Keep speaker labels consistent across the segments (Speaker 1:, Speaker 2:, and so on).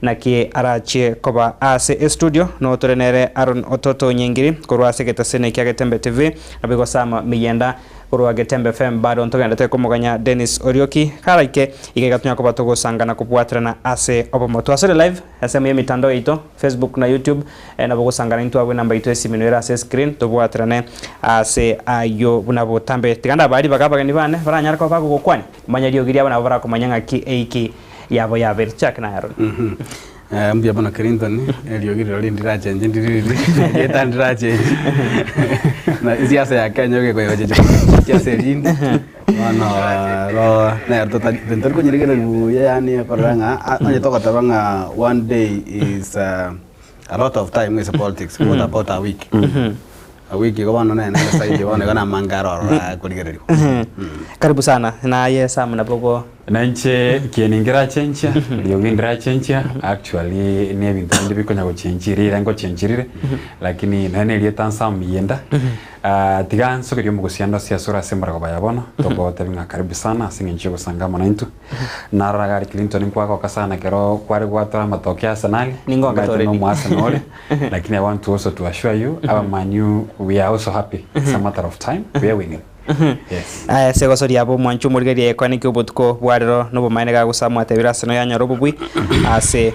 Speaker 1: Naki arachie koba ase estudio notore nere Aaron Ototo Nyingiri korwa ase egetaseni kia Getembe TV, naboigo Sam Miyenda korwa Getembe FM. Bado ntogenderete komoganya Dennis Orioki karaike iga iga tonya koba togosangana kobwaterana ase obomo. Twasore live ensemo y'emitandao yaito Facebook na YouTube nabo ogosangana intwe abwo enamba yaito y'esimi noyo ere ase escreen tobwaterane ase ayio buna botambe. Tiga ndabae ribaga abageni bane baranyare koba bagogokwania manya riogi riabo nabo barakomanya ng'aki eiki yabo yabeire. Chake naye Aaron.
Speaker 2: Eh, mbuya mono Clinton, eriogi rirorio ndirachenche ndiriri, erieta ndirachenche. Na esiasa ya Kenya ogekoyochecha siasa erinde, bono ro nero tota ntori konyerigereria buya yaani okorora ng'a a- onye togoteba ng'a one day is a lot of time ase politics, what about a week? A week igo bono nere nere saidi bono igo namange aro ororo akorigereriwa.
Speaker 1: Karibu sana naye Sam nabo go.
Speaker 3: Na inche kieni ngerachenchia, riogi ndirachenchia, actually na ebinto binde bikonya gochenchia riria ngochenchirire, lakini nonye na erieta Sam Miyinda, ah, tiga nsokerie omogosia ande ase asore ase emorogoba ya bono, togotebi ng'a karibu sana ase eng'encho ya ogosanga amo naintwe. Narora gari Clinton nkwagoka sana ekero kware gwatora amatoke ya Arsenal,
Speaker 1: Ningoka
Speaker 3: omanyete
Speaker 1: already.
Speaker 3: na omo Arsenal ore, lakini I want to also to assure you, aba Man U we are also happy, it's a matter of time, we are winning. Yes.
Speaker 1: Aya ase egoso riabo omwanche omorigereria ekwane ki obotuko bwa rero nobomaene gagosa mwatebire ase noyanyora obobui ase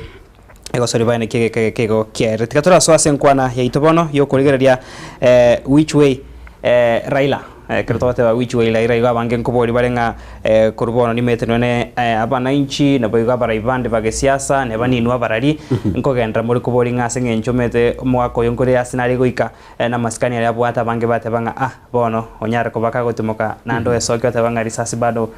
Speaker 1: egoso ribaene ki egeka egeke igo kiaerire. Tiga torasoe ase enkwana yaito bono yokorigereria eh, which way eh, Raila ekero togoteba which way Raila igo abange nkobori bare ng'a eh, korwa bono nimete nonye eh, abanainchi naboigo abarai bande ba gesiasa neba ninwe abarari nkogenderera more kobori ng'a ase eng'encho omanyete omogaka oyo nkore ase nare goika Namasikani aria abwate abange bateba ng'a ah bono onyare koba kagotimoka naende oesokia oteba ng'a risasi bado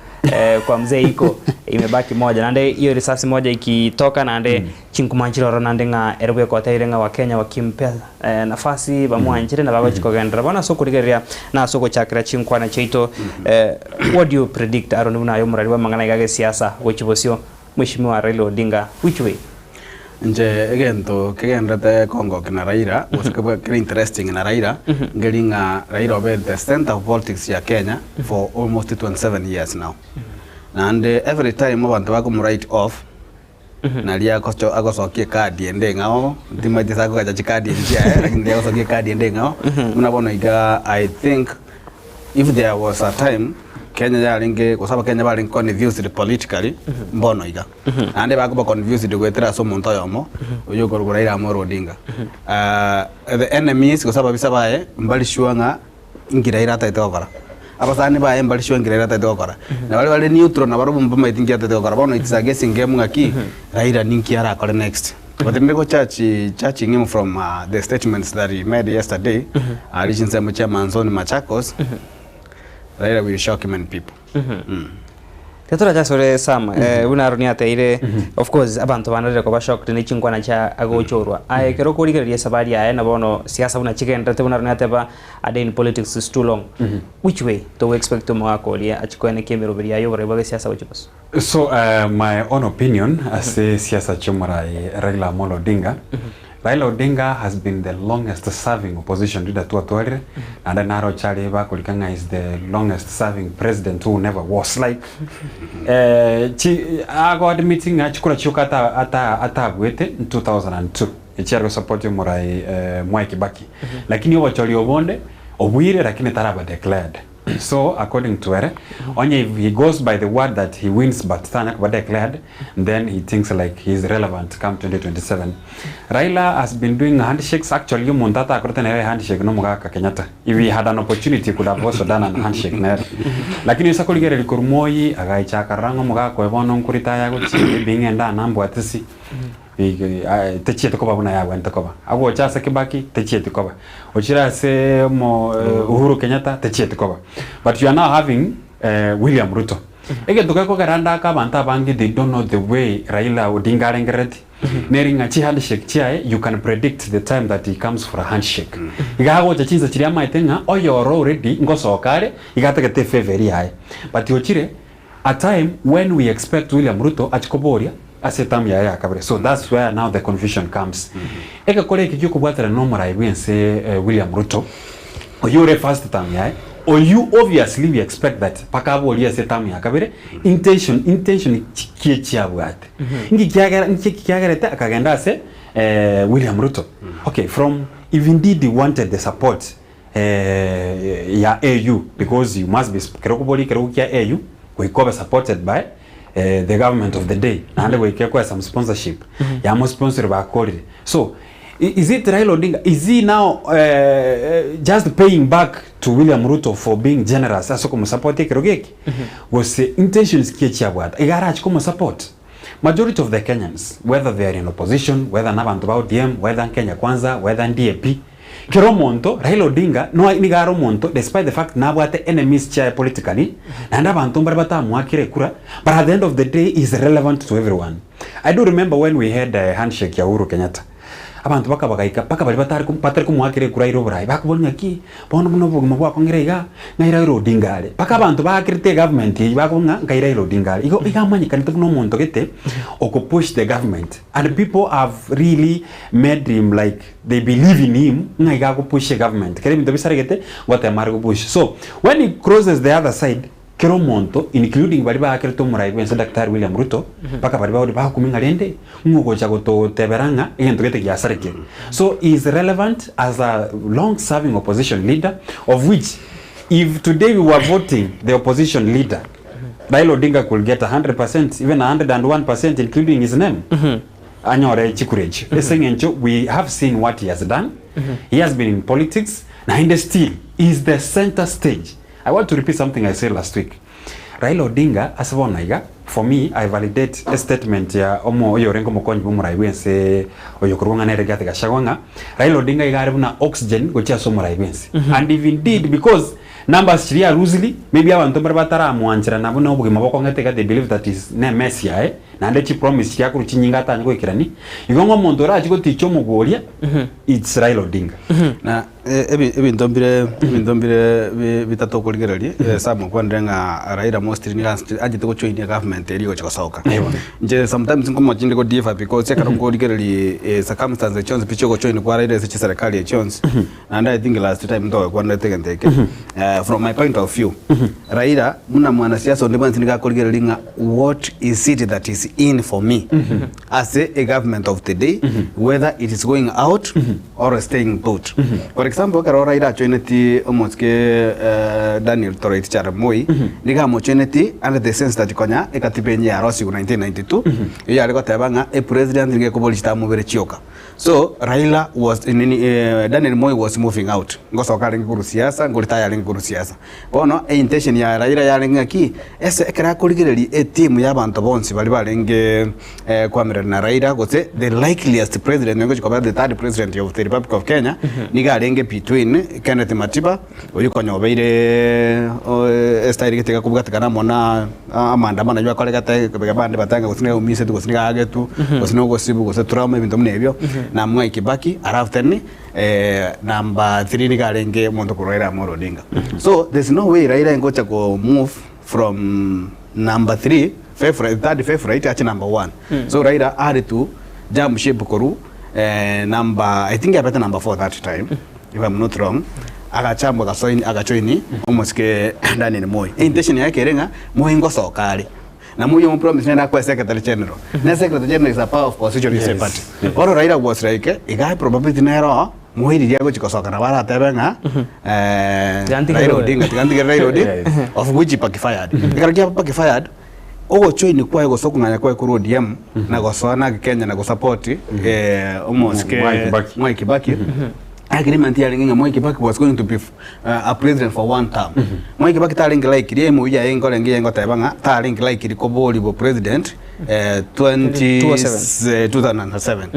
Speaker 1: kwa mzee iko imebaki moja naende hiyo risasi moja ikitoka naende chinkuma nchire ororo naende ng'a ere bweka oteire ng'a wakenya wakimpea nafasi bamwanchire na bagochi kogenderera. Bono ase okorigereria na ase ogochakera chinkwana chiaito what do you predict Aaron buna aye omorari bw'amang'ana iga gesiasa gochia bosio Mweshimiwa Raila Odinga which way?
Speaker 2: Inche egento kegenderete kongokia na Raila, gose kebe kere interesting na Raila, nkeri ng'a Raila obeire the centre of politics ya Kenya for almost 27 years now. Naende every time abanto bakomo write off, naria agocho agosokia ekadi ende eng'ao, ntimaeti ase akogacha chikadi echi chiaye, lakini riria agosokia ekadi ende eng'ao, buna bono igaa I think If there was a time Kenya yarenge gose abakenya barenge confused politically mbono iga. Naende bakoba confused goetera ase omonto oyomo oyio okorokwa Raila Amolo Odinga. Ah, the enemies gose ababisa baye mbari sure ng'a inki Raila atagete gokora. Abasani baye mbari sure inki Raila atagete gokora. Na baria bare neutral nabarobwo mbamaeti inki atagete gokora. Bono it's a guessing game ng'aki Raila ninki arakore next. But ninde go judge judging him from uh, the statements that he made yesterday ari chinsemo chia Manzoni Machakos Raila will shock many people. Mm.
Speaker 1: Tiga ore Sam, eh, buna Aaron ateire, of course abanto banarire koba shocked ne chinkwana chia agochorwa. Aye ekero okorigereria esabari yaye na bono siasa buna chigenderete buna Aaron ateba a day in politics is too long. Which way do we expect omogaka oria achie koenekia emeroberi yaye y'oborai bwa gesiasa gochia bosio?
Speaker 3: So my own opinion ase siasa chi'omorai Raila Amolo Odinga, Raila Odinga has been the longest serving opposition leader twatwarire, naende naroche aria bakorika ng'a is the longest serving president who never was like chi ago admit ng'a chikura chioka ata ata atabuete in 2002 echiare gosupport omorai Mwai Kibaki, lakini obochori obonde obuire lakini taraba declared. So according to ere, onye if he goes by the word that he wins but tanya koba declared, then he thinks like he is relevant come 2027. Raila has been doing handshakes, actually omonto atakorete nere handshake no omogaka Kenyatta. If he had an opportunity he could have also done an handshake nere. Lakini ase korigereria korwa moi agaicha akarora ng'a omogaka oyo bono nkoritaya agochia maybe ng'ende aa nambwatisi. Techieti koba buna yagwenerete koba. Agocha ase Kibaki, techieti koba. Ochire ase omo Uhuru Kenyatta, techieti koba. But you are now having William Ruto. Egento gekogera ndaka abanto abange they don't know the way Raila Odinga arengerereti, neri ng'a chihandshake chiaye you can predict the time that he comes for a handshake. Iga agocha chinsa chiria amaete ng'a oyoro already ngosoka are, iga atagete efavour eria yaye. But ochire A time when we expect William Ruto ache koboria ase eterm yaye ya kabere so that's where now the confusion comes. Egekora eke giokobwaterana na omorai bwense William Ruto oyio ore first term yaye. Oyio obviously we expect that mpaka aborie ase eterm ya kabere, intention intention ki echiabwate. Nki kiagera nki kiagerete akagenda ase William Ruto. Okay, from if indeed he wanted the support ya AU because you must be ekero okoboria ekerogo kia AU goika obe supported by the government of the day naende goika ekoe some sponsorship yamosponsire bakorire. So is it Raila Odinga is he now just paying back to William Ruto for being generous ase okomosupport ekerogo eke gose intentions ki echiabwate iga arache komosupport? Majority of the Kenyans whether they are in opposition whether na abanto ba ODM whether Kenya Kwanza whether DAP Kera omonto, Raila Odinga no nigo are omonto despite the fact nabwate enemies chiaye politically, naende abanto mbare batamoakera ekura, but at the end of the day he is relevant to everyone. I do remember when we had a handshake ya Uhuru Kenyatta, abanto bakabagaika mpaka baria batari batari komoakera ekura aire oboraai, bakoboria ng'aki bono buna obogima bwakong'ire iga, ng'ai Raila Odinga are? Mpaka abanto baakerete egovernment eyio bakoboria ng'a nkai Raila Odinga are. Igo iga amanyekanete buna omonto gete okopush the government and people have really made him like They believe in him ng'a iga agopush egovernment kera ebinto bisaregete ngotema are gopush so when he crosses the other side kera omonto including baria baakerete omorai bwense Daktari William Ruto mpaka baria bagoria bagokumia ng'a rende ng'o ogocha gototebera ng'a egento gete giasarekire so he is relevant as a long serving opposition leader of which if today we were voting the opposition leader Raila Odinga could get 100% even 101% including his name. Anyore chikura echio ase eng'encho we have seen what he has done, he has been in politics naende still he is the center stage. I want to repeat something I said last week. Raila Odinga ase bono iga for me I validate a statement ya omo oyorenge omokonyi bwa omorai bwense oyo okorwa ng'a nere Rigathi Gachagua ng'a Raila Odinga iga are buna oxygen gochia ase omorai bwense and if indeed because numbers chiria arusiri maybe abanto mbare bataramoancherana buna obogima bokong'ete iga they believe that is ne mess yaye Naende chipromise chiria korwa chinyinga atanye goikerania, igo ng'a omonto orache goticha omogoria, it's Raila Odinga.
Speaker 2: Na ebinto mbire ebinto mbire bitato okorigereria, Sam okwanire ng'a Raila mostly nigo anchete gojoinia egovernment eria egocha gosoka. Inche sometimes nkomochia inde godiffer because ekero nkorigereria circumstances chionsi pi chiogojoin kwa Raila ase chiserikali echi chionsi, Naende I think last time ntogekwanete egento eke, from my point of view, Raila buna mwanasiasa onde bwensi nigo akorigereria ng'a what is it that is in for me ase e government of the day whether it is going out or staying put. For example, ekero Raila ajoineti omosike Daniel Toroitich arap Moi, nigo amojoineti under the sense that konya ekatiba enye yarosigwe 1992, eyio yare goteba ng'a epresident nigo ekoboria chitamobere chioka. So Raila was nini Daniel Moi was moving out ngosoka arenge korwa siasa ngoretire arenge korwa siasa. Bono eintention ya Raila yarenge ng'aki ase ekero akorigereria eteam ya abanto bonsi baria barenge koamererania na Raila gose the likeliest president ogochi koba the third president of the republic of Kenya nigo arenge between Kenneth Matiba Oyio konya obeire estyle gete gekobwatekana amo na amaandamano ayio akoregete abande batanga gose niga aumiseti gose niga aagetwe gose na ogosibwa gose trauma ebinto buna ebio na Mwai Kibaki alafu then number three niga arenge omonto korwa Raila Amolo Odinga. So there's no way Raila ngocha ko move from number three favourite third favourite ache number one. So Raila are to jump ship korwa number I think abete number four that time. If I'm not wrong, agachambwa agasoin agajoini omosike Daniel Moi. Intention yaye kere ng'a Moi ngosoka are. Na Moi omopromise nere akoe secretary general. Ne secretary general is a power of position in the party. Bono Raila was like, iga probability nere oo, Moi riria agochi kosoka nabo aratebe ng'a
Speaker 1: Tiga ntigere
Speaker 2: Raila
Speaker 1: oyo.
Speaker 2: Odinga, tiga ntigere Raila Odinga,
Speaker 3: Yes.
Speaker 2: of which he backfired. Ekero kia backfired, ogojoini kwaye gose okong'anya kwaye korwa ODM na gosoa na Kenya na gosupport omosike
Speaker 3: Mwai Kibaki.
Speaker 2: Mwai Kibaki agreement yarenge ng'a Mwai Kibaki was going to be a president for one term. Mwai Kibaki tarenge likely emo yaye nkorenge yaye ngoteba ng'a tarenge likely koborigwa president 20 2007.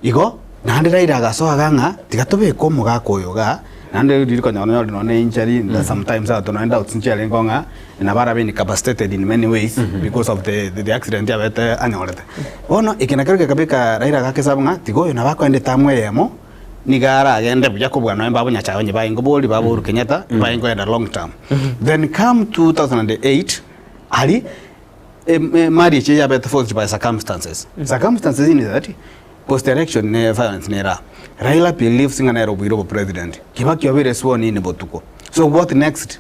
Speaker 2: Igo naende Raila agasoa iga ng'a tiga tobeke omogaka oyo igaa naende riria konya onyore nonye ne injury sometimes abanto nonye doubts nchiarenge ng'a nabo arabe incapacitated in many ways because of the the accident abete anyorete. Bono eke nakero gekabeka Raila agakesaba ng'a tiga oyo nabo akoenda etamu eyemo nigo aragende buya kobua nonye mbabo Nyachae onye baye nkobori baba Uhuru Kenyatta baye nkoenda long term. Then come 2008 aria marriage eye yabete forced by circumstances. Circumstances in that post election ne violence nere aa. Raila believes ng'a nere obuire obopresident. Kibaki obeire sworn in botuko. So what next?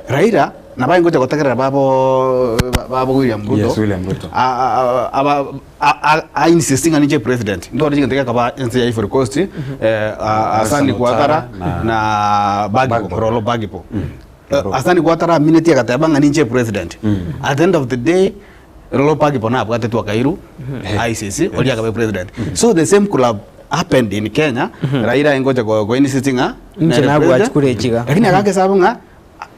Speaker 2: Raila nabo aye ngocha gotegerera babo babo William Ruto.
Speaker 3: Yes, William Ruto.
Speaker 2: A- a- aba a- a- a insist ng'a ninche president. Ntore chigento gekoba ense ya Ivory Coast, eh, a- Hassan
Speaker 3: Ouattara
Speaker 2: Ouattara
Speaker 3: na-
Speaker 2: na Gbagbo,
Speaker 3: Gbagbo.
Speaker 2: Laurent Gbagbo.
Speaker 3: Laurent.
Speaker 2: Hassan Ouattara aminetie agateba ng'a ninche president. At the end of the day, Laurent Gbagbo nabwatetwe akairwa ICC, oria akaba president. So the same could have happened in Kenya, Raila aye ngocha go go insist ng'a
Speaker 1: Inche
Speaker 2: nere
Speaker 1: nabwati
Speaker 2: president.
Speaker 1: kure echiga.
Speaker 2: Lakini agakesabu ng'a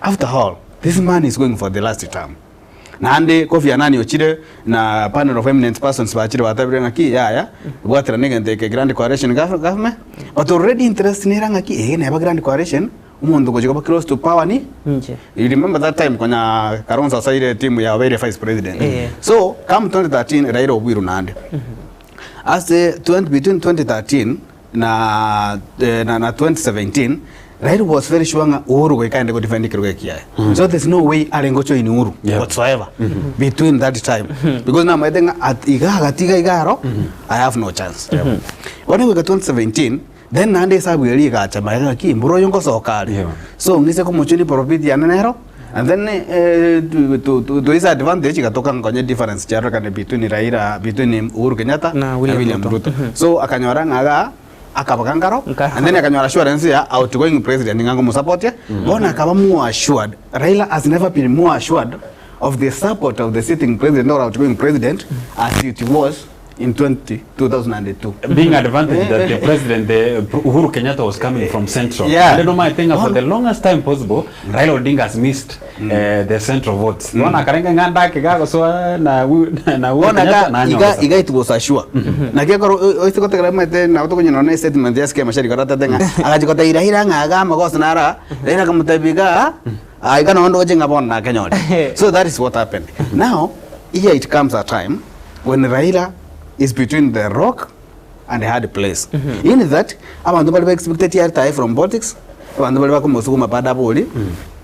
Speaker 2: after all this man is going for the last term. Naende Kofi Annan ochire na panel of eminent persons bachire batabire ng'aki yaya bwaterana egento eke Grand Coalition government but already interest nere ng'aki eye neba Grand Coalition omonto ogochia koba close to power ni
Speaker 1: Inche.
Speaker 2: You remember that time konya Kalonzo asaire team ya obeire vice president.
Speaker 1: Eh.
Speaker 2: So come 2013 Raila obuirwe naende. Ase 20, between 2013 na, eh, na, na 2017 Raila was very sure ng'a Uhuru goika aende godefend ekerogo ekiaye. So there's no way arenge gojoin Uhuru
Speaker 3: Yeah.
Speaker 2: whatsoever between that time because namaete ng'a at iga agatiga iga aro I have no chance. Bono goika 2017 then naende esabu eria egacha magega ng'aki mbura oyo ngosoka are.
Speaker 3: Yeah.
Speaker 2: So ng'ise komochuni profit yane nero And then eh, to, to, to, to his advantage igatoka nkonye difference chiarorekane between Raila between Uhuru Kenyatta
Speaker 1: Na William Ruto.
Speaker 2: So akanyora ng'a iga akabaga nkaro
Speaker 1: Nkaro.
Speaker 2: and then akanyora assurance ya outgoing president ng'a ngomosapotie bono akaba more assured Raila has never been more assured of the support of the sitting president or outgoing president as it was in 20, 2002
Speaker 3: Being advantage that the president, the Uhuru Kenyatta was coming from Central.
Speaker 2: Yeah.
Speaker 3: And I think for
Speaker 2: Bono-
Speaker 3: the longest time possible, Raila Odinga has missed the central votes. Bono akarenga ng'anda ake gagosoa na na Uhuru
Speaker 2: Bono
Speaker 3: Kenyatta na
Speaker 2: iga
Speaker 3: anyosa.
Speaker 2: iga it was assured. Naki ekero oise gotegera omanyete nabo tokonyora na estatement ya SK Macharia koratete ng'a agachi gotebia Raila ng'a iga amagoso naro aa, Raila akamotebia iga aa, iga nonye ndoche ng'a bono nakenyore. So that is what happened. Now, here it comes a time when Raila is between the rock and a hard place. In that, abanto baria ba expected ye retire from politics, abanto baria bakomosuguma bado abori,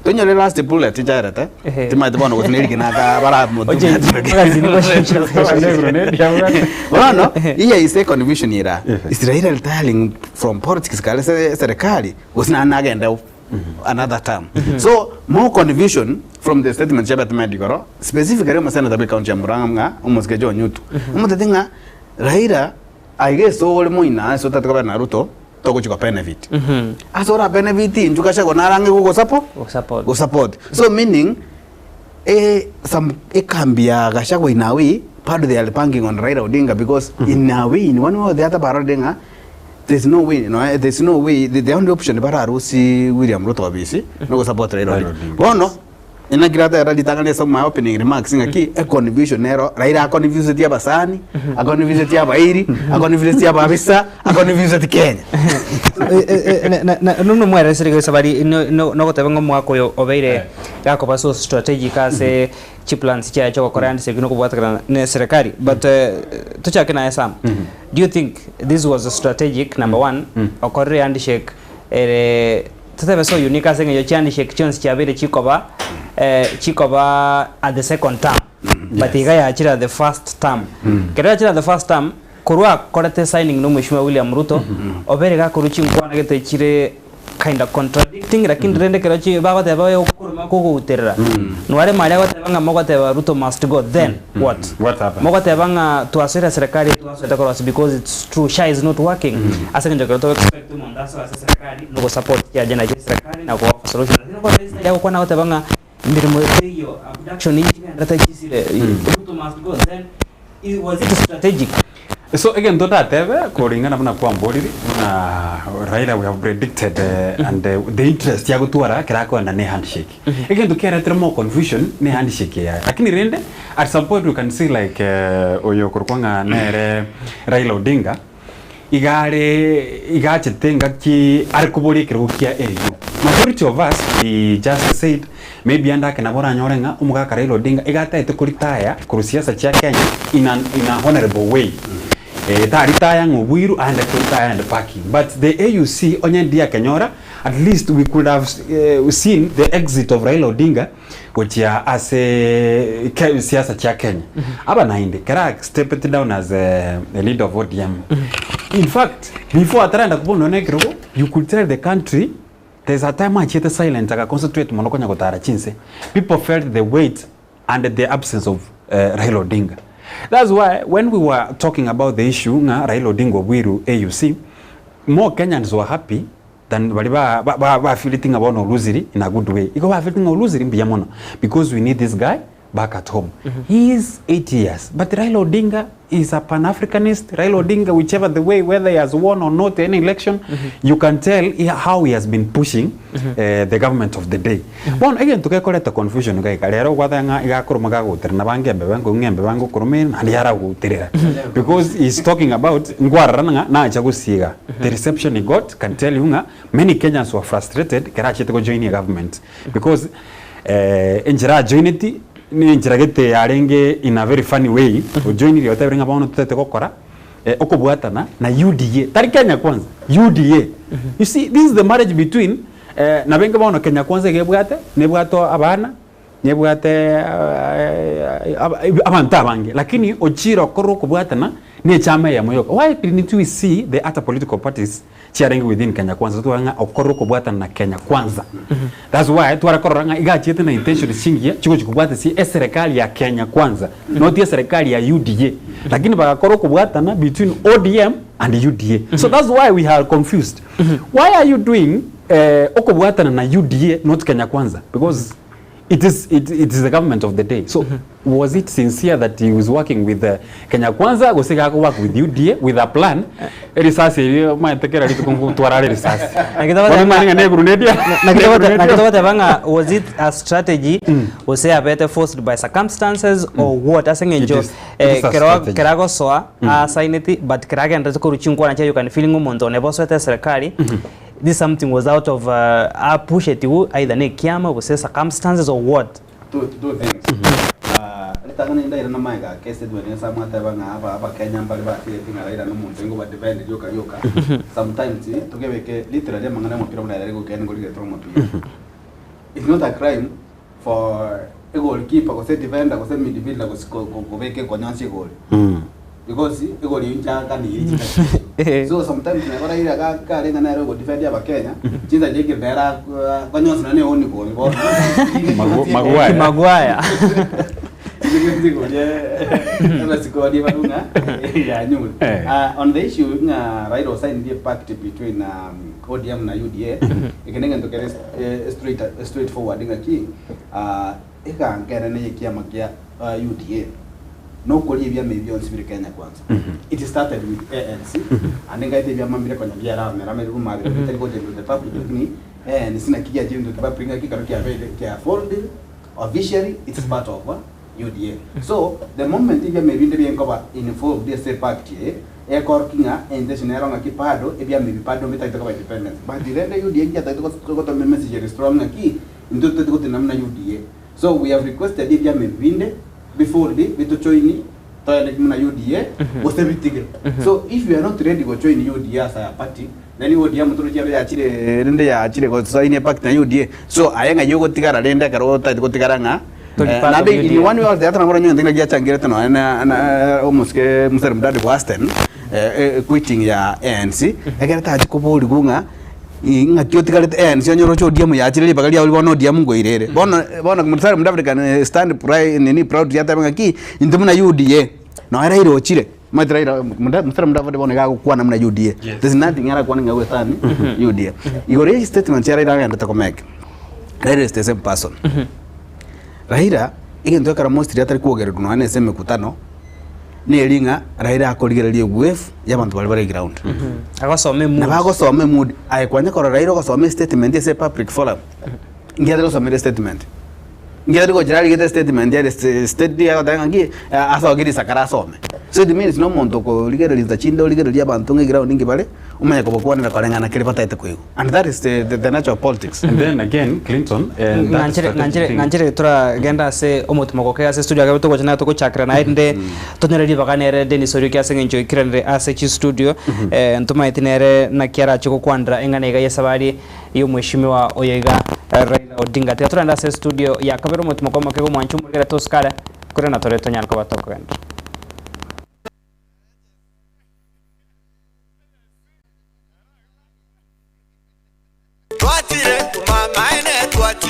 Speaker 2: tonyore last bullet nchaerete,
Speaker 1: Ehe.
Speaker 2: timanyete bono gose nerigena aka
Speaker 1: Oche magazine
Speaker 2: Bono, iye ise confusion ira, is Raila retiring from politics kare se serikali, gose naende nagende another term. So, more confusion from the statement chia Betmed igoro, specifically omosenator bwe county ya Murang'a ng'a omosike John Nyutu. Omotebie ng'a Raila aiga ase ore moino ase otagete kobera na Ruto togochi go benefit. Ase ora benefit intwe Gachagua narange gogosapo
Speaker 1: Gosupport.
Speaker 2: gosupport. So meaning eh, some ekambi ya Gachagua in a way bado they are banking on Raila Odinga because in a way in one way or the other barorire ng'a There's no way, no, eh, there's no way, the, the only option bararusie William Ruto obisi, no gosupport Raila
Speaker 3: Raila
Speaker 2: Odinga.
Speaker 3: Odinga.
Speaker 2: Bono, inaki ratera ritang'ani ase my opening remarks ng'aki, econfusion nero, Raila aconfusetie abasani, aconfusetie abairi, aconfusetie ababisa, aconfusetie Kenya.
Speaker 1: Nono mwaeresire gose bari nogoteba ng'a omwaka oyo obeire gakoba so strategic ase chiplans chiaye chiogokora yaani ase ekio nokobwatekana ne serikali but tochake naye Sam do you think this was a strategic number one okorire handshake ere totebe so unique ase eng'encho chihandshake chionsi chiabeire chikoba chikoba at the second term but iga yachire at the first term ekero yachire at the first term korwa akorete signing na omweshimiwa William Ruto obeire gakorwa chinkwana gete chire kinda contradicting lakini rende ekero chi bagoteba oyo okoroma kogouterera nware mari agoteba ng'a mogoteba Ruto must go then what?
Speaker 3: What happened?
Speaker 1: Mogoteba ng'a twasoire serikali twasoete korosia because it's true SHA is not working ase eng'encho ekero togo expect omonto asoe ase serikali nogosupport chiagenda chia serikali na kooffer solution lakini okore instead ya gokwana agoteba ng'a emeremo teiyo abduction chigenderete chisire Ruto must go then was it strategic?
Speaker 3: So egento ndatebe koringana buna kwamboriri buna Raila we have predicted and the interest ya gotwara ekero akoenda ne handshake. Egento kiaretire more confusion ne handshake yaye. Lakini rende at some point we can see like oyo okorokwa ng'a nere Raila Odinga iga are iga achete engaki are koboria ekerogo kia AU. Majority of us we just said maybe ande ake nabo oranyore ng'a omogaka Raila Odinga iga ataete koritaya korwa siasa chia Kenya in an in a honourable way. Taritaya ng'a oboiru aende koritaya aende parking. But the AUC onye ndiakenyora at least we could have seen the exit of Raila Odinga gochia ase ke siasa chia Kenya. Aba naende kera step down as a, a leader of ODM. In fact, before atarenda kobua nonya na ekerogo, you could tell the country. There's a time achiete silent aga concentrate mono konya gotara chinse. People felt the weight and the absence of Raila Odinga. That's why when we were talking about the issue ng'a Raila Odinga obwirwe AUC, more Kenyans were happy than baria ba ba ba bafeeleti ng'a bono olosire in a good way. Igo bafeeleti ng'a olosire mbuya mono because we need this guy back at home. He is 80 years but Raila Odinga is a Pan Africanist, Raila Odinga whichever the way whether he has won or not any election, you can tell he, how he has been pushing the government of the day. Bono egento gekoreta confusion iga iga, rero ogwateba ng'a iga akoroma gagoterera na bange embebe nkoigwa ng'a embebe ngokoroma ere naende yaragoterera because he is talking about nkwarora ng'a nacha gosiega. The reception he got can tell you ng'a many Kenyans were frustrated ekero achete gojoin a government because Enchera ajoineti nenchera gete yarenge in a very funny way, ojoinire otebire ng'a bono totagete gokora okobwatana na UDA, tari Kenya Kwanza, UDA. You see this is the marriage between nabo enke bono Kenya Kwanza iga ebwate, nebwate abana, nebwate abanto abange, lakini ochire okore okobwatana na echama eyemo yoka. Why didn't we see the other political parties chiarenge within Kenya Kwanza totware ng'a okorora okobwatana na Kenya Kwanza. That's why tware korora ng'a iga achiete na intentions chingiya chigochi kobwatesia eserekari ya Kenya Kwanza not eserekari ya UDA. Lakini bagakora okobwatana between ODM and UDA. So that's why we are confused. Why are you doing okobwatana na UDA not Kenya Kwanza? Because It is, it, it is the government of the day. So was it sincere that he was working with the Kenya Kwanza gose gako work with UDA with a plan? Erisasi eri omanyete kera rituko ngotwara are erisasi.
Speaker 1: Naki togoteba
Speaker 3: Bono omanye ng'a
Speaker 1: ng'a-
Speaker 3: ne grenade ya-
Speaker 1: Naki
Speaker 3: ne
Speaker 1: togote-
Speaker 3: grenade
Speaker 1: naki
Speaker 3: ya-
Speaker 1: togoteba ng'a was it a strategy gose yabete forced by circumstances or what ase eng'encho
Speaker 3: It is- it is a
Speaker 1: kero
Speaker 3: strategy.
Speaker 1: kero agosoa asaineti but kero agenderete korwa chinkwana chiaye you can feel ng'a omonto one bosoete eserekari This something was out of apushetiwu either ne ekiama gose circumstances or what.
Speaker 2: Two, two things. Ah, ritang'ani ndaire namaega ake statement Nyasaye mwateba ng'a aba abakenya mbare bafeelete ng'a Raila nomonto oingo badefend rioka rioka. Sometimes togebeke literally amang'ana y'omopira buna yare goika nigo rigetwe omopira. It's not a crime for egoalkeeper gose defender gose midfielder gose ko- ko- kobeka ekonyansi egoli. Because egoli eyio nchaganirie chingaki. So sometimes nabo Raila ga- karenge nere ogodefend abakenya, chinsa chiaikire nere ak- akonyonsi nonye na eoni goli bono.
Speaker 3: Magu- Maguire.
Speaker 1: Maguire.
Speaker 3: Eh.
Speaker 2: On the issue ng'a Raila osigned a pact between ODM na UDA, eke negento kere straight straight forward ng'aki eganka enene ye kiama kia UDA nokoria ebiama ebi bionsi bire Kenya kwanza. It started with ANC and ngaete ebiama mbire konya biaramera mere rumabire bitari gocha into the public lakini ANC naki giachire into the public ng'aki ekero kiabeire kia fold Officially it's part of UDA. So the moment ebiama ebinde bienkoba involved ase epact eye, ekorokia ng'a intention nero ng'aki bado ebiama ebi bado mbitagete koba independent. But rende UDA nkiatagete gotoma emessage ere strong ng'aki intwe totagete gotenena buna UDA. So we have requested ebiama ebi binde bifold bitojoini toende buna UDA gose bitige. So if you are not ready gojoin UDA as a party, Then ODM torochi ero yachire rende yachire gosign epact na UDA. So aye ng'ai ogotigara rende ekero otagete gotigara ng'a
Speaker 1: Tori
Speaker 2: eh,
Speaker 1: part of
Speaker 2: naende in
Speaker 1: UDA.
Speaker 2: one way or the other nabo oranyore ng'a giachangirete nonya na na omosike Musalia Mudavadi Western eh, eh, quitting ya ANC ekere tachi koborigwa ng'a i- ng'aki otigarete ANC onye oroche ODM yachire ribaga riao bono ODM nkoira ere. Bono bono Musalia Mudavadi can stand pri nini proudly atebe ng'aki intwe buna UDA nonya Raila ochire. Omanyete Raila muda Musalia Mudavadi bono iga agokwana buna UDA.
Speaker 3: Yes.
Speaker 2: There's nothing arakwane ng'a goetani UDA. Igoro ye statement ya Raila agendete komeke. Raila is the same person. Raila egento ekero mostly atari kwogererwa nonya na ase emekutano neri ng'a Raila akorigereria ewave ya abanto baria bare ground.
Speaker 1: Agosoma emood.
Speaker 2: Nabo agosoma emood. Aye kwanya korora Raila ogosoma estatement ase epublic forum, nki atari gosomera estatement? Nki atari gochira arigete statement ere state agoteba ng'a nki asoke risakara asome. So it means na omonto okorigereria chinsa chinde origererie abanto ng'a eground nki bare, omanye kobakwanera koreng'ana keri batagete koigwa. And that is the the nature of politics.
Speaker 3: And then again, Clinton, and that
Speaker 1: Ng'anchere
Speaker 3: strategic
Speaker 1: ng'anchere
Speaker 3: thing.
Speaker 1: ng'anchere toragenda ase omotimoko oke ase studio agebe togocha naye togochakera naye rinde tonyore ribaga nere Dennis Orioki ase eng'encho oikiranire ase chistudio ntomaeti nere naki arache gokwanera eng'ana iga y'esabari y'omweshimiwa oyo iga Raila Odinga. Tiga torende ase estudio ya kabere omotimoko omoke iga omwanche omorigere tosikare korende natore tonyare koba tokogenda.
Speaker 4: Twachire.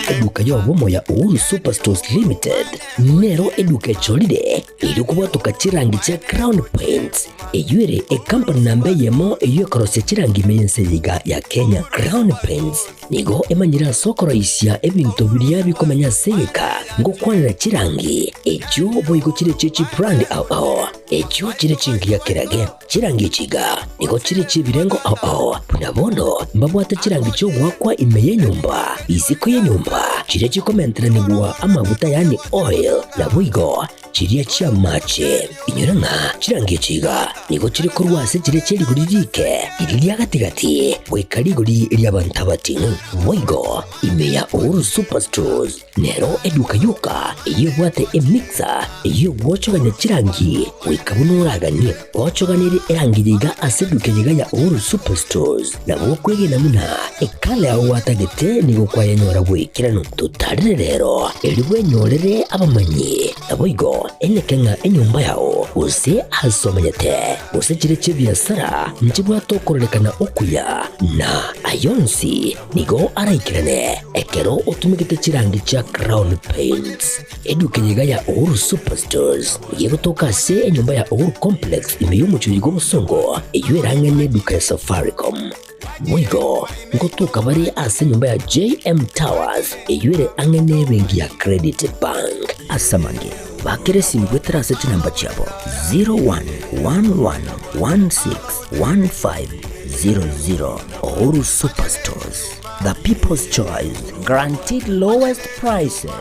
Speaker 4: Eduka y'obomo ya Uhuru Superstores Limited nero eduka echorire erio kobwatoka chirangi chia Crown Paints, eyio ere ekampani namba eyemo eyio ekorosia chirangi ime y'ense eye iga ya Kenya. Crown Paints nigo emanyire ase okoroisia ebinto biria bikomenya ase egeka ngokwanera chirangi echio boigo chire chie chibrand ao ao echio chire chingiya kerage. Chirangi echi iga nigo chire chi'ebirengo ao ao, buna bono mbabwate chirangi chi'ogoakwa ime y'enyomba, isiko y'enyomba, chiria chikomenteranigwa amaguta yaani oil, naboigo chiria chi'amache. Inyora ng'a chirangi echi iga nigo chire korwa ase chiria chie rigori riike, riria ria gati-gati, goika rigori ri'abanto abating'u. Boigo ime ya Uhuru Superstores Nero eduka yoka eyio ebwate emixer eyio egwochogania chirangi goika buna oraganie. Gochoganerie erangi eye iga ase eduka eye iga ya Uhuru Superstores nabo okwegena buna ekala yao gwatagete nigo kwayenyora bw'ekeranu. Totarere rero erio bwenyorere abamanyi naboigo eneke ng'a enyomba yao gose ase omenyete gose chire chi'ebiasara nchibwate okororekana okuya na ayonsi Nigo araikerane ekero otumegete chirangi chia Crown Paints. Eduka eye iga ya Uhuru Superstores nigo egotoka ase enyomba ya Uhuru Complex ime y'omochie oyo bw'obosongo eyio erang'e neduka ya Safaricom. Boigo ngotoka bare ase enyomba ya JM Towers eyio ere ang'e nebenki ya Credit Bank. Ase amange, bakera esimi goetera ase chinamba chiabo 0111161500. Uhuru Superstores, the people's choice, guaranteed lowest prices.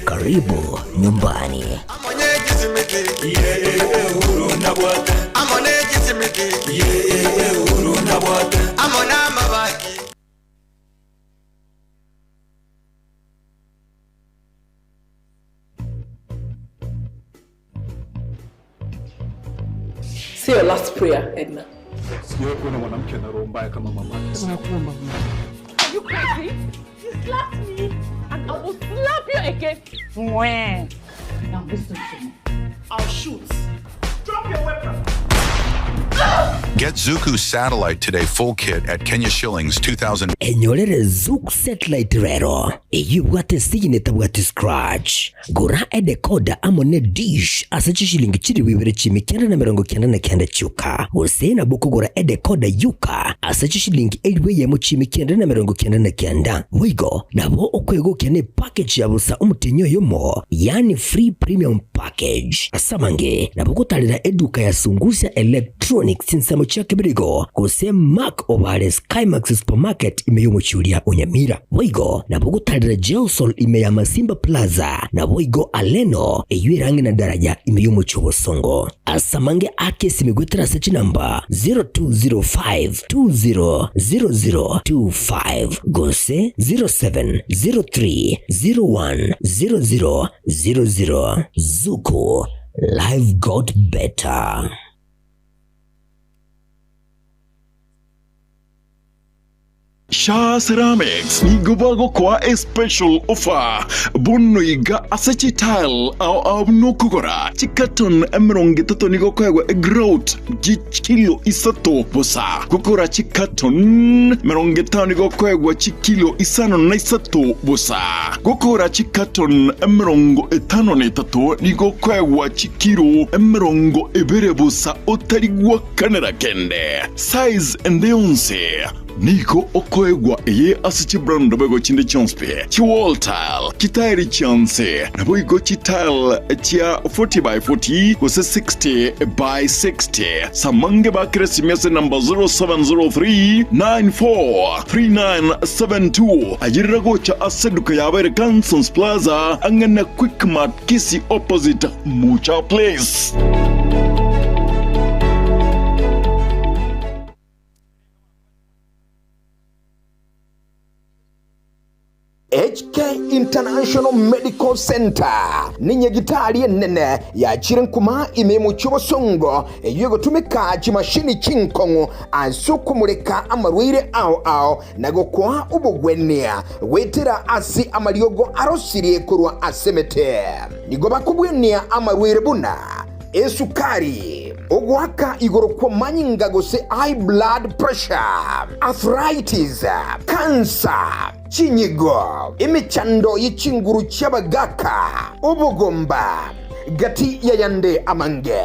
Speaker 4: Karibu nyumbani.
Speaker 5: Say your last prayer, Edna.
Speaker 6: Sijawahi kuona mwanamke ana roho mbaya kama mama.
Speaker 5: Nakuomba Mungu.
Speaker 7: Are you crazy? You slapped me and I will slap you again.
Speaker 8: Mwah. Now listen to me.
Speaker 7: I'll shoot. Drop your weapon.
Speaker 9: Get Zuku Satellite Today full kit at Kenya shillings 2000.
Speaker 4: Enyorere Zuku Satellite rero eyio ebwate esigini etabwati scratch. Gora edecoder amo ne dish ase chishilingi chilifu ibere chiimi kianda na emerongo kianda na kianda chioka, gose nabo okogora edecoder yoka ase chishilingi elifu eyemo chiimi kianda na emerongo kianda na kianda. Boigo nabo okwegokia ne package ya bosa omotienyi oyomo, yaani free premium package. Ase amange nabo ogotarera eduka ya Sungusia Electronics chinsemo chia Kibirigo gose Mark Obare Skymax Supermarket ime y'omochie oria o Nyamira. Boigo nabo ogotarera Gelsol ime ya Masimba Plaza naboigo Aleno eyio ere ang'e na daraja ime y'omochie o Bosongo. Ase amange ake esimi goetera ase chinamba 0205200025 gose 0703010000. Zuku, life got better.
Speaker 10: Shaa Ceramics nigo bagokoa e special offer bono iga ase chitile ao ao buna okogora chicarton 30 nigo okoegwa egrout chikilo isato bosa gokora chicarton 50 nigo okoegwa chikilo isano na isato bosa gokora chicarton 53 nigo okoegwa chikilo 20 bosa otari gwakanera kende size ende yonsi. Nigo okoegwa eye ase chibrand boigo chinde chionsi pi, chi wall tile, chitairi chionsi, naboigo chitile chia 40 by 40 gose 60 by 60. Samange bakere esimi ase number 0703 94 3972. Ayerera gocha ase eduka yabo ere Cansons Plaza ang'e na Quickmart Kisii opposite Mucha Place.
Speaker 11: HK International Medical Centre nenyagitari enene yachire nkuma ime y'omochie obosongo eyio egotumeka chimashini chinkong'u ase okomoreka amarwaire ao ao na gokoa obogwenia goetera ase amariogo arosirie korwa ase emete. Nigo bakobwenia amarwaire buna esukari, ogoaka igoro kw'amanyinga gose high blood pressure, arthritis, cancer. Chinyigo, emechando ye chinguru chi'abagaaka, obogomba, gati y'ayande amange.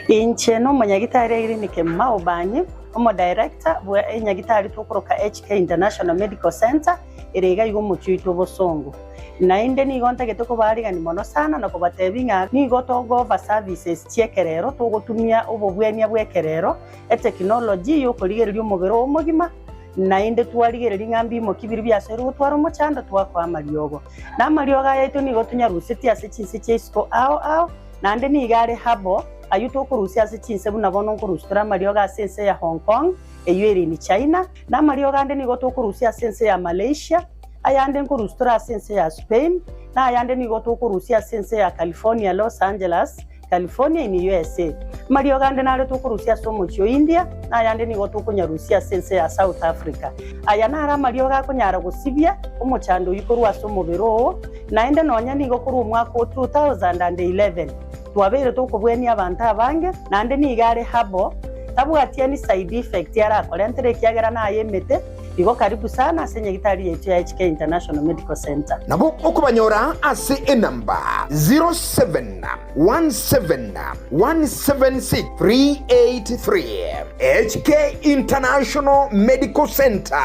Speaker 12: Inche nomonyagitari Irene Kemuma Obanyi, omodirector bwe enyagitari tokoroka HK International Medical Centre ere iga iga omochie oito obosongo. Naende nigo ntagete kobaarigani mono sana na kobatebia ng'a nigo togofa services chi'ekerero togotumia obobwenia bw'ekerero, etekinoloji y'okorigereria omobere oo omogima, Naende twarigereria ng'a mbimoki biria biasoirwe gotwara omochando, twakoa amariogo. Na amariogo aya aito nigo tonyarusetie ase chinse chia isiko ao ao, naende nigo are herbal, ayio tokorusia ase chinse buna bono nkorusia tore amariogo ase ense ya Hong Kong, eyio ere in China, na amariogo ande nigo tokorusia ase ense ya Malaysia, ayande nkorusia tore ase ense ya Spain, na ayande nigo tokorusia ase ense ya California, Los Angeles, California in USA. Amariogo ande nare tokorusia ase omochie o India, na ayande nigo tokonyarusia ase ense ya South Africa. Aya naro amariogo akonyara gosibia omochando oyio korwa ase omobere oo, naende nonya nigo korwa omwaka o 2011 twabeire tokobwenia abanto abange, naende nigo are herbal, tabwati any side effect arakorentere ekiagera naye emete. Igo karibu sana ase nyagitari yaito ya HK International Medical Centre.
Speaker 11: Nabo okobanyora ase enamba 0717176383. HK International Medical Centre,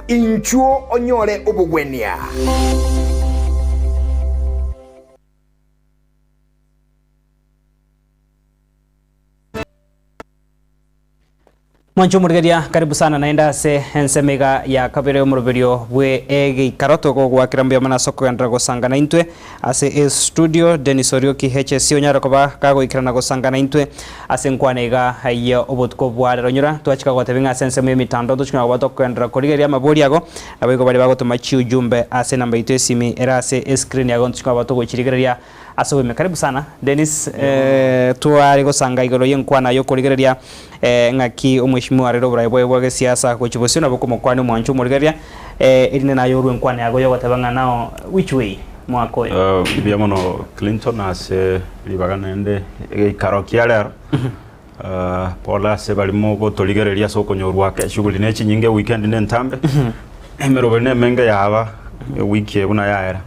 Speaker 11: inchuo onyore obogwenia.
Speaker 1: Mwanche omorigereria, karibu sana naende ase ensemo iga ya kabere y'omoroberio bwe egeikaro togogoakera mbuya mono ase okogenderera gosanga naintwe ase estudio. Dennis Orioki HSC onyare koba kagoikerana gosanga naintwe ase enkwana iga ya obotuko bwa rero. Nyora twachika gotebia ng'a ase ensemo y'emitandao tochikonyara koba tokogenderera korigereria amabori ago, naboigo baria bagotoma chiujumbe ase enamba yaito esimi ere ase escreen yago ntochikonyara koba togochirigereria Ase oboime. Karibu sana Dennis, tware gosanga igoro y'enkwana y'okorigereria ng'aki omweshimiwa arere oborai bwaye bwa gesiasa gochia bosio nabo komokwania omwancho omorigereria erinde naye orwe enkwana yago yogoteba ng'a now which way mwaka oyo.
Speaker 2: Mbuya mono Clinton ase ribaga naende egeikaro kia rero. Pole ase baria mogotorigereria ase okonyorwa ake shughuli ne chinyinge eweekend ne entambe emeroberi ne emenge yaba ewiki eye buna yaera.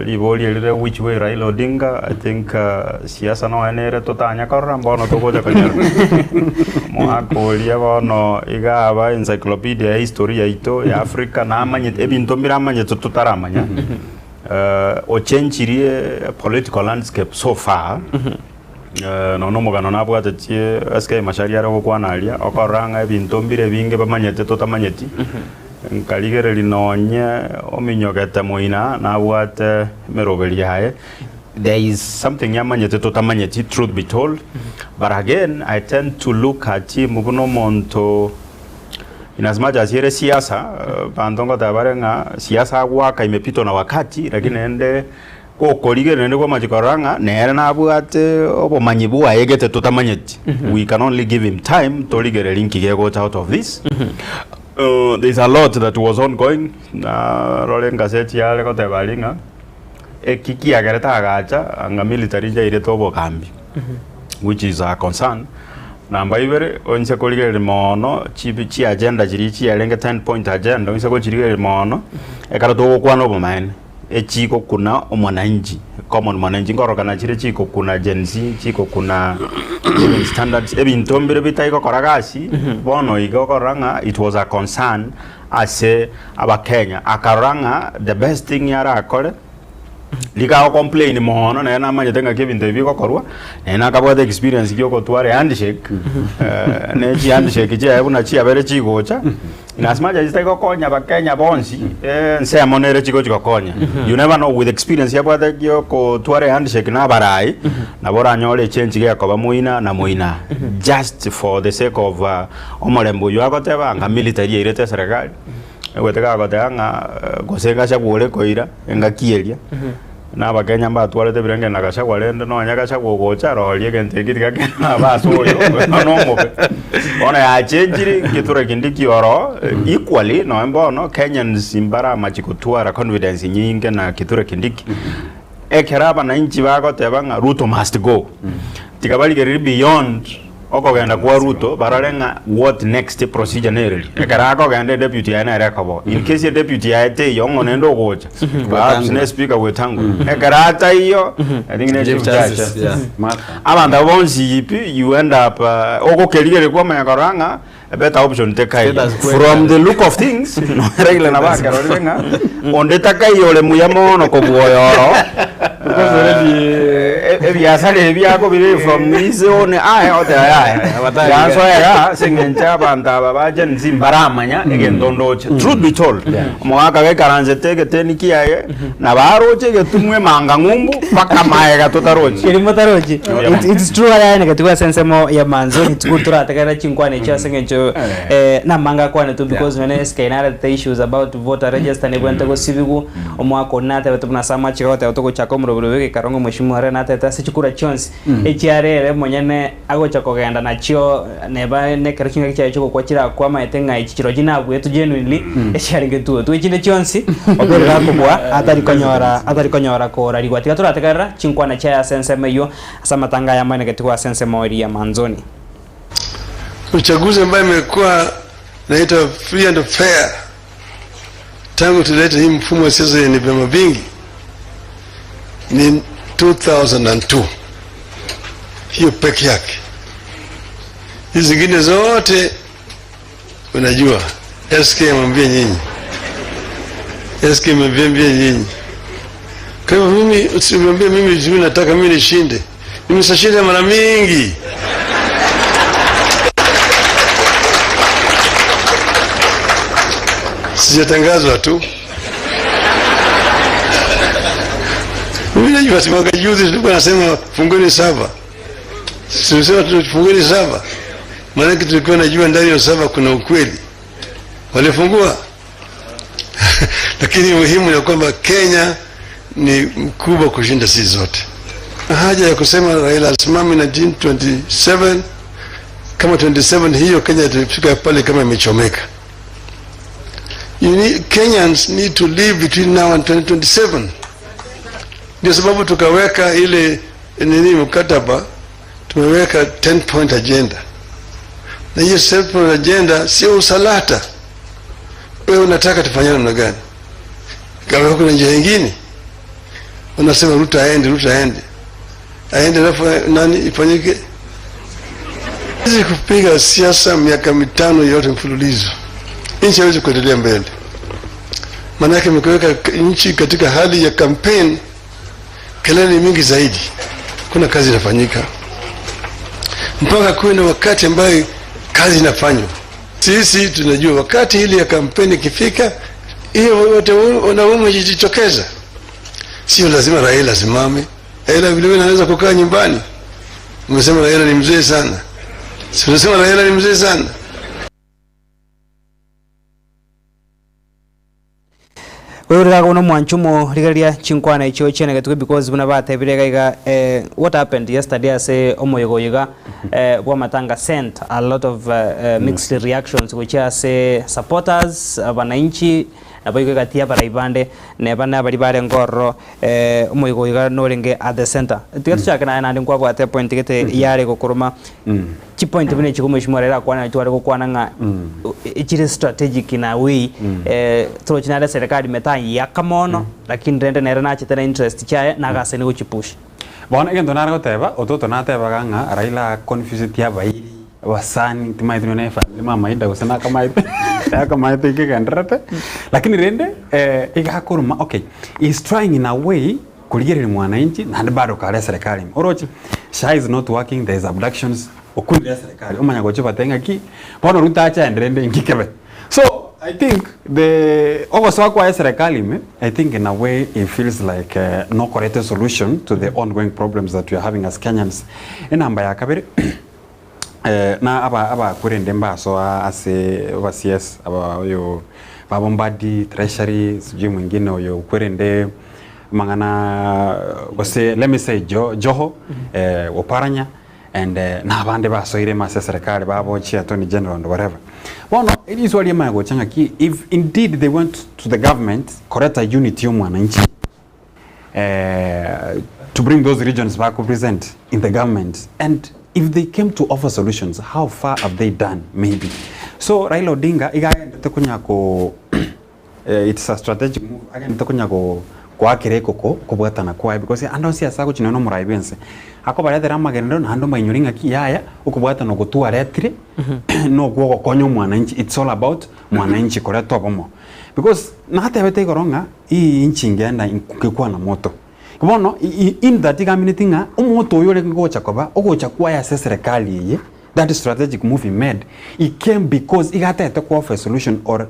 Speaker 2: Ribori eri rire which way Raila Odinga I think siasa nonya nere totanya korora mbono togocha konyora omogaka oria bono iga aba encyclopedia ya history yaito ya Africa namanyete ebinto mbire amanyete totaramanya ochenchirie political landscape so far. Nonya omogano nabwatetie SK Macharia are gokwana aria, okorora ng'a ebinto mbire ebinge bamanyete totamanyeti, nkarigereria nonye ominyogete moina nabwate emeroberi yaye, there is something yamanyete totamanyeti truth be told, but again I tend to look at him buna omonto in as much as ere siasa, abanto ngoteba bare ng'a siasa agoaka imepitwa na wakati, lakini naende. Gokorigereria naende kwamachia korora ng'a nere nabwate obomanyi bwaye gete totamanyeti. We can only give him time torigererie nki gegocha out of this. There is a lot that was ongoing, narora engaseti yare goteba aria ng'a eki kiagerete agacha ng'a military nchairete obogambi which is a concern. Namba ibere, oinse korigereria moono chibi chiagenda chiria chiarenge ten point agenda oinse gochirigereria moono, ekero togokwana obomaene. Echigokuna omwananchi, common mwananchi, nkorokana chire chigokuna Gen Z, chigokuna living standards, ebinto mbire bitari gokora gasi, bono iga okorora ng'a it was a concern ase abakenya, akarora ng'a the best thing arakore, riga agocomplain mono nere namanyete ng'aki ebinto ebi bigokorwa, nere nakabwate experience ya ogotwara ehandshake, ne chihandshake chiaye buna chiabere chigocha. In as much as chitari gokonya abakenya bonsi, ensemo nere chigochi gokonya. You never know with experience yabwate giokotwara ehandshake na abarai, nabo oranyore echange gekoba moina na moina just for the sake of omorembe oywo agoteba anga military yairete eserekari, egwete gagoteba ng'a gose Gachagua ore koira engaki eria. Na Abakenya mbatwarete ebirenge na Gachagua rende nonya Gachagua ogocha roria egento eki tiga kerabe ase oyo nomobe. Bono yachenchiri ngetura kende kioro equally nonya bono Kenyans mbaramachi gotwara confidence nyinge na Kithure Kindiki. Ekero abananchi bagoteba ng'a Ruto must go, tiga barigererie beyond.
Speaker 13: Okogenda kwa Ruto barore ng'a what next procedure nereri. Ekero akogenda edeputy yaye nere ekoba. In case edeputy yaye teiyo ng'o nende ogocha? Perhaps ne speaker Wetangula. Ekero ataiyo, I think ne
Speaker 2: Chief
Speaker 13: Chief
Speaker 2: Justice,
Speaker 13: Justice.
Speaker 2: yeah.
Speaker 13: Abanto abo bonsi pi you end up ogokerigereria kwamanya korora ng'a a better option tekaiyo.
Speaker 2: Status quo
Speaker 13: From the look of things, Raila nabo akerorire ng'a onde takaiyo ore muya mono kobua oyo oro. Ebiasara ebi akobire from his own eye oteba yaya yansoa iga ase eng'encho abanto aba ba Gen Z mbaramanya egento ndoche. Truth be told, omogaka gaikaransete egeteni kiaye nabo aroche egetunwa emanga ng'umbu mpaka maega totarochi.
Speaker 1: Keri motarochi.
Speaker 13: Yeah.
Speaker 1: It's true aya negatigwe ase ensemo ya manzo it's good torategerera chinkwana echio ase eng'encho eh, namanga akwanetwe because nonye SK naretete issues about voter register nebwenerete gosibigwa Omwaka onde natebete buna ase amache gagoteba togochaka omoroberi oyo egekaro ng'a omweshimiwa ere natebete ase chikura chionsi echiare ere omonyene agocha kogenda nachio neba nekero chingaki chiaye chiogokwa chirakwe amaete ng'a echi chirochio nabuetwe genuinely echiarenge ntwetwe echinde chionsi obeire gakobua atari konyora atari konyora korarigwa. Tiga torategerera chinkwana chiaye ase ensemo eyio ase amatanga aya amaenegetigwe ase ensemo eria ya manzoni.
Speaker 14: Uchaguzi ambayo imekuwa inaitwa free and fair tangu tulete hii mfumo wa siasa yenye vyama vingi ni 2002 hiyo peke yake. Hizi zingine zote unajua, SK amwambie nyinyi, SK amwambie nyinyi. Kwa hivyo mimi usiniambie mimi sijui nataka mimi nishinde. Nimeshashinda mara mingi. Sijatangazwa tu. Mimi najua si mwaka juzi tulikuwa nasema fungeni saba. Tulisema tufungeni saba. Maanake tulikuwa najua ndani ya saba kuna ukweli. Walifungua. Lakini muhimu ni kwamba Kenya ni mkubwa kushinda sisi zote. Haja ya kusema Raila asimame 1927 kama 27 hiyo Kenya itafika pale kama imechomeka. You need, Kenyans need to live between now and 2027. Ndio sababu tukaweka ile nini mkataba, tumeweka 10 point agenda, na hiyo 10 point agenda sio usalata. Wewe unataka tufanye namna gani? Kama kuna njia nyingine unasema Ruto aende, Ruto aende, aende, alafu nani ifanyike? Hizi kupiga siasa miaka mitano yote mfululizo, nchi haiwezi kuendelea mbele. Maanake mkiweka nchi katika hali ya campaign, kelele mingi zaidi, kuna kazi inafanyika mpaka kuwe na wakati ambayo kazi inafanywa. Sisi tunajua wakati ile ya kampeni ikifika, hiyo wote wanaume jitokeza. Sio lazima Raila asimame. Raila vile vile anaweza kukaa nyumbani. Umesema Raila ni mzee sana, si unasema Raila ni mzee sana?
Speaker 1: Oyorire buna omwancho omorigereria chinkwana echio chianegetwe because buna batebire iga iga eh, what happened yesterday ase omoyega oyo iga eh, bwa amatanga sent a lot of eh, mixed reactions gochia ase supporters, abananchi, naboigo egati y'abarai bande neba nabari barenge ororo eh, omoyega oyo iga norenge at the center. Tiga tochake naye naende nkwabwate epoint gete yare gokoroma Chipoint buna echi omweshimiwa Raila akwane nachi tware gokwana ng'a echire strategic in a way torochi nare serikali metayiyaka mono lakini rende nere nachete na interest chiaye nagasani gochipush.
Speaker 3: Bono egento nare goteba, ototo natebaga ng'a Raila aconfusetie abairi, abasani, timaeti nonya na efamiri mamaida gose nakamaete nakamaete nkegendererete, lakini rende iga akoruma okay, he is trying in a way Korigereria mwananchi naende bado kare eserekari ime oroche SHA is not working there is abductions okunire eserekari omanya gocha obatebie ng'aki bono Ruto ache aende rende inki kebe so I think the ogosoa kwaye eserekari ime I think in a way he feels like nokoreta esolution to the ongoing problems that we are having as Kenyans. Enamba ya kabere na aba abakorende mbasoa ase aba CS aba oyo babo Mbadi treasury sijui mwingine oyo okwerende amang'ana gose let me say Jo Joho Oparanya and na abande basoire ime ase eserekari babo chi attorney general and whatever. Bono riswali rimanye gocha ng'aki if indeed they went to the government koreta unity ya omwananchi to bring those regions bakopresent in the government and. If they came to offer solutions, how far have they done maybe? So Raila Odinga iga agendete konya ko it's a strategic move agendete konya go goakera ekoko kobwatana kwaye because ande onsi ase agochi nonya na omorai bwense akobaretera amagenderero naende omainyore ng'aki yaya okobwatana oko twaretire nokwo ogokonya omwananchi it's all about mwananchi koreta obomo because natebete igoro ng'a hii nchi ingenda nkekwana moto. Bono in that iga amineti ng'a omoto oyo ore gocha koba ogocha kwaye ase eserekari eye, that strategic move he made, he came because iga atagete ko offer a solution or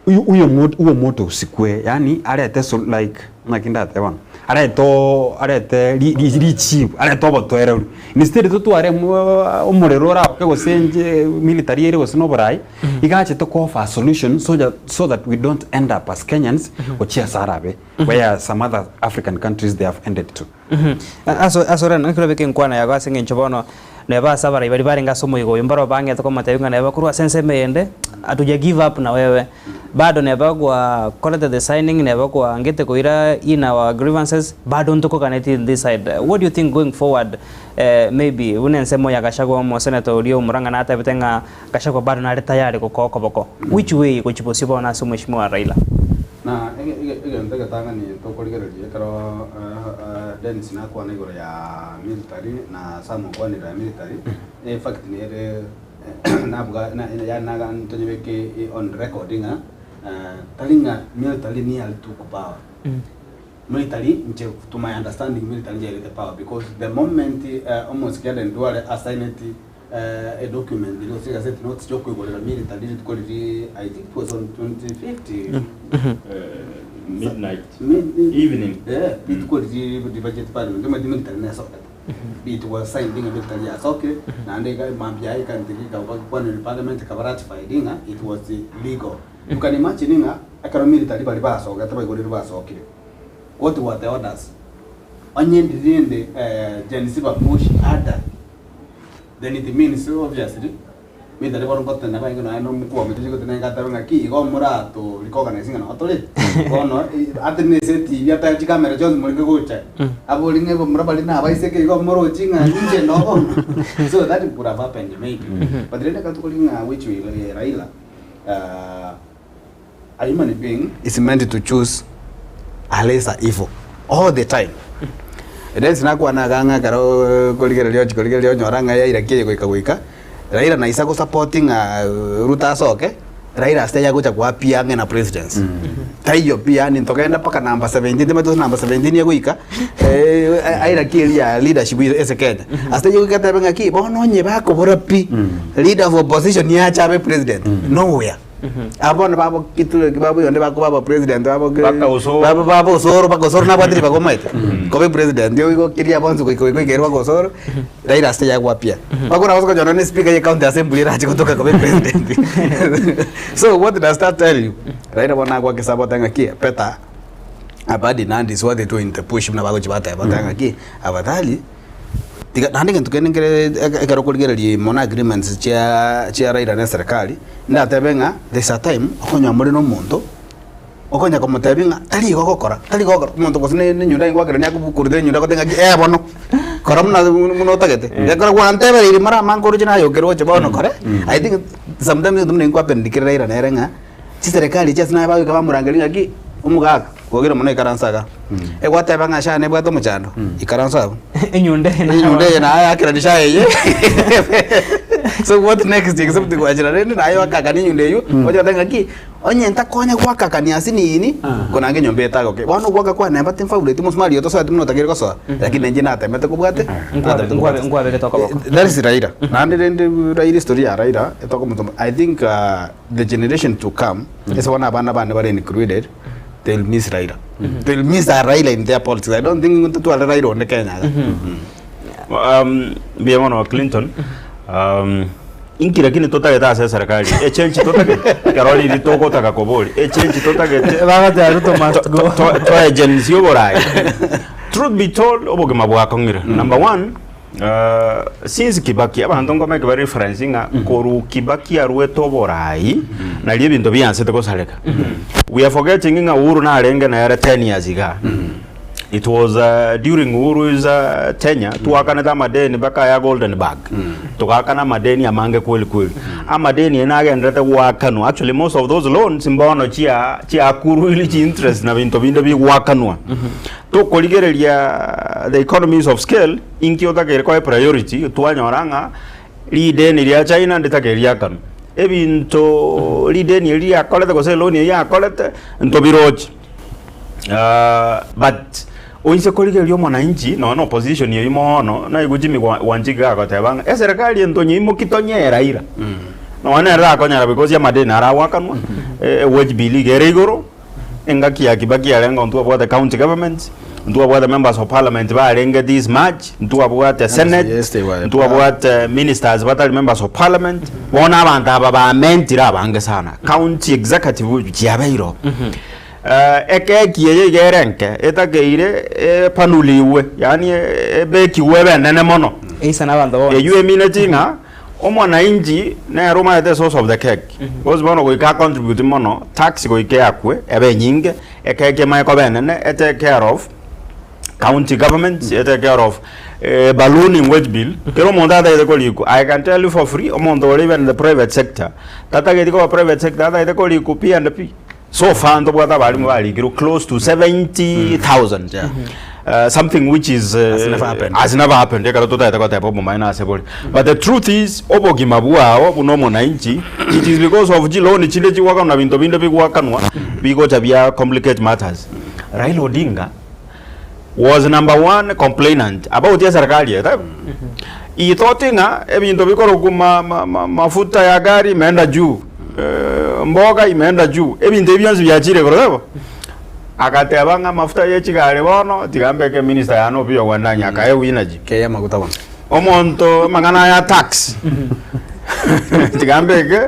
Speaker 3: huyo moto huo moto usikue yaani arete so like naki ndatebe bono, arete oo arete richibu arete obotoereru instead totware omorero oraoke gose inche military ere gose na oborai, iga achete ko offer a solution so that so that we don't end up as Kenyans gochia ase arabe. Where some other African countries they have ended to.
Speaker 1: Ase ore naki orabeke enkwana yago ase engencho bono neba ase abarai baria barenge ase omoigo oyo mbaro bang'ete komotebia ng'a neba korwa ase ensemo eyende hatuja give up na wewe bado neba gwakorete the signing neba kwangete koira in our grievances bado ntokoganeti in this side what do you think going forward maybe buna ensemo ya Gachagua omosenator oria o Murang'a natebete ng'a Gachagua bado nare tayari gokoa okoboko which way gochia bosio bono ase omweshimiwa Raila?
Speaker 2: Na egento egetang'ani tokorigereria ekero Dennis nakwana igoro ya military na Sam okwanire ya military, in fact nere nabuga yaani naga ntonyebeke on record ng'a tari ng'a military nearly took power. Military inche to my understanding military yairete power because the moment omosike Aden Duale asaineti a document eria gose egazeti notes chiokoigorera military rituko riria I think it was on 25th
Speaker 13: Midnight evening.
Speaker 2: Eh, rituko riria ribachete parliament omanyete military nesokete it was signed ng'a military yasokire naende iga mambia yaye ekanto ekaba bakwanire parliament ekaba ratified ng'a it was legal. You can imagine ng'a ekero military baria basogete baigorire basokire what were the orders? Onye ndirinde Gen Z ba push harder Then it means obviously military bono ngotena bainge nonya na omokubwa omochie oche gotena enga atebe ng'aki igo morato recognize ng'a noo tore bono ate na ase etibi ata chikamera chionsi morenge gocha abori ng'a bamura baria na abaiseke igo morochi ng'a inche noo bono so that could have happened maybe but rende ekero tokorigia ng'a which will Raila A human being is meant to choose a lesser evil all the time. Dennis nakwana iga ng'a ekero korigereria ochi korigereria onyora ng'a yaira ki eye goika goika, Raila naisa go support ng'a Ruto asoke, Raila ase taiyo agocha go appear ang'e na presidency. Taiyo pi yaani ntogende mpaka number 17 timanyeti gose number 17 egoika, aira ki eria ya leadership ase Kenya. Ase taiyo goika atebe ng'aki bono onye bakobora pi, leader of opposition yacha abe president, nowhere. Aba bono babo kithure babo yonde bakoba aba president babo ke-
Speaker 13: Baka Osoro.
Speaker 2: babo babo Osoro baka Osoro nabwate ribaga omanyete koba epresident oigo kiria bonsi goika goika oikerwa baka Osoro Raila ase yagwapia bakora gose konyora ne speaker ye county assembly erache gotoka koba epresident so what does that tell you Raila bono nagwake support ng'aki better Abadi Nandi is what they do in the bush buna bagochi bateba bateba ng'aki afadhali Tiga naende egento kende nkere ekero okorigereria mono agreements chia chia Raila na eserekari, ndatebe ng'a there is a time okonyora more na omonto, okonya komotebia ng'a tari igo ogokora, tari igo ogokora, omonto gose ne enyundo aye ngoakerania akobukurete enyundo agotebi ng'aki eh bono, kora buna buna otagete, ekero gwantebereirie mara amange oroche naye okeroche bono kore, I think sometimes egento buna ekio nkohappen kere Raila nere ng'a. Chiserekari echi ase naye bagoika bamorangeria ng'aki, Omogaka, bwogere mono ikaransa igaa. Egwateba ng'a sha nebwate omochando, ikaransa abwo.
Speaker 1: Enyundo eye naye
Speaker 2: Enyundo eye naye yakerani sha eye. So what next except gwachera rende naye wakakania enyundo eywo, oche goteba ng'aki, onye ntakonya gwakakania ase nini, konange enyomba eye etagoke. Bono ogwaka kwane neba timfauleti omosumari oyo tosoeti buna otakeire gosoa, lakini inche natemete kobwate, natemete kobwate.
Speaker 1: Nkwabegete okoboko.
Speaker 2: That is Raila. Naende rende Raila history ya Raila, etokomotoma I think. The generation to come ase bono abana bane bare included they will miss Raila they will miss a Raila in their politics I don't think ntotware Raila onde Kenya iga
Speaker 13: Um, mbuya mono Clinton. Um, inki lakini totagete ase eserikali echange totagete ekero riri togotaka kobori echange totagete
Speaker 1: Bagotea Ruto must go.
Speaker 13: toe Gen Z oborai truth be told obogima bwakong'ire number one Since Kibaki, abanto nkomeke bare reference ng'a korwa Kibaki arwete oborai, nario ebinto biansete gosareka. We are forgetting ng'a Uhuru narenge nere 10 years igaa. It was during Uhuru's tenure twakanete amadeni mpaka aya Golden Bag. Togakana amadeni amange kweli kweli. Amadeni aye nagenderete goakanwa. Actually most of those loans mbono chia chiakuruiri chi interest na binto binde bigoakanwa. Tokorigereria the economies of scale inki otakeire koe priority twanyora ng'a rideni ria China nditakeire riakanwe. Ebinto rideni eri riakorete gose eloni eyio yakorete ntobiroche. But oise korigereria omwananchi nonya na opposition eyio mono naigwe Jimmy Wanjigi gagoteba ng'a eserekari eye ntonyeimoki tonyee Raila. Nonya nere takonyara because amadeni aragoakanwa, wage bill iga ere igoro, engaki ya Kibaki yarenge ntwabwate county governments, ntwabwate members of parliament barenge this much, ntwabwate senate,
Speaker 2: Yes, they were.
Speaker 13: ntwabwate ministers batari members of parliament, bono abanto aba bamentire abange sana, county executive chiabeire oo. Ekeki eye iga ere enke, etakeire epanuliwe, yaani ebekigwe ebe enene mono.
Speaker 1: Eisa na abanto bonsi.
Speaker 13: Eyio emineti ng'a omwananchi nere omanyete esource of the cake. Because bono goika acontribute mono, tax goika eakwe ebe enyinge, ekeki emanye koba enene, e take care of county government, e take care of ballooning wage bill, kera omonto atagete korikwa, I can tell you for free, omonto ore even in the private sector, tatageti koba private sector, atagete korikwa P and P. So far ntobwate abalimu barikirwe close to 70,000 something which is
Speaker 2: Has never happened.
Speaker 13: has never happened ekero totagete goteba obomaene ase bore. But the truth is obogima bwao buna omonanchi it is because of chiloan chinde chigoakanwa na binto binde bigoakanwa bigocha bia complicate matters. Raila Odinga was number one complainant about eserikari eye taibo? He thought ng'a ebinto bikorokwa ma, ma, ma, mafuta ya gari imeenda juu eh, mboga imeenda juu ebinto ebi bionsi biachire igoro taibo? Agateba ng'a amafuta ye chigari bono tiga mbeke minister yane Opiyo Wandayi akaegwa energy.
Speaker 2: Kei amaguta bono.
Speaker 13: Omonto amang'ana aya tax tiga mbeke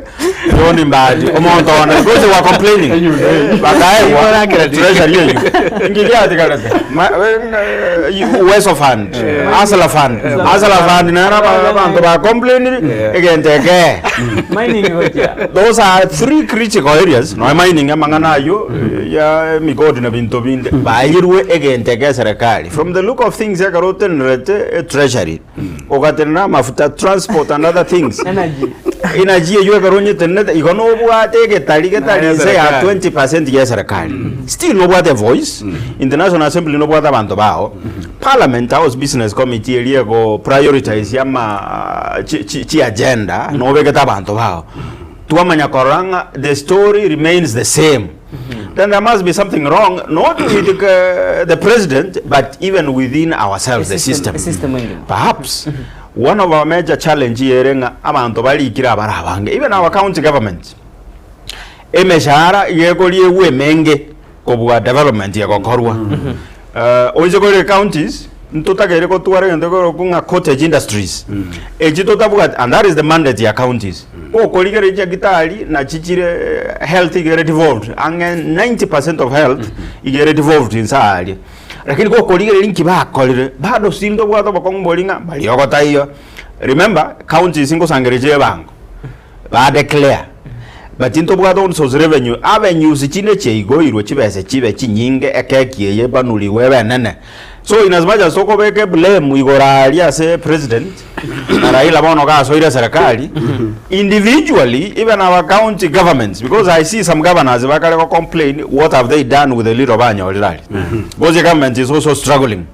Speaker 13: John Mbadi omonto one because they were complaining bakaegwa treasury eywo inki giatigarete Ma- eh, Uwezo fund Hustler fund Hustler fund nero aba- abanto ba complainire egento eke
Speaker 1: Mining gochia.
Speaker 13: those are three critical areas noe mining amang'ana aywo ya emigodi na binto binde baeirwe egento eke eserekari From the look of things ekero otenerete etreasury ogatenena amafuta transport and other things
Speaker 1: Energy.
Speaker 13: energy eywo ekero onyetenenete igo nobwate egetari getari
Speaker 2: Na
Speaker 13: inse ya
Speaker 2: eserekari.
Speaker 13: 20% ya eserekari still nobwate voice in the national assembly nobwate abanto bao parliament house business committee eria ego prioritize ama chi chi chi agenda nobegete abanto bao twamanya korora ng'a the story remains the same Then there must be something wrong not with uh, the president but even within ourselves the system.
Speaker 1: System engima.
Speaker 13: Perhaps one of our major challenge ere ng'a abanto barikire abare abange even our county government emeshahara iga ekoriegwa emenge kobua development egokorwa. Eh, oise kore counties ntotagere gotwara egento ekorokwa ng'a cottage industries echi totabwati and that is the mandate ya counties gokorigereria chiagitari nachi chire health iga ere devolved ang'e 90% of health iga ere devolved inse aaria lakini gokorigereria nki bakorire bado still ntobwate obokong'u boria ng'a mariogo taiyo remember counties ngosangereria chire ebango ba declare but ntobwate own source revenue avenues chinde chiaigoirwe chibese chibe chinyinge ekeki eye ebanuriwe ebe enene so in as much as tokobeka eblame igoro aria ase president na Raila bono gasoire eserekari individually even our county governments because I see some governors bakare go complain what have they done with the little banyorire aria because the government is also struggling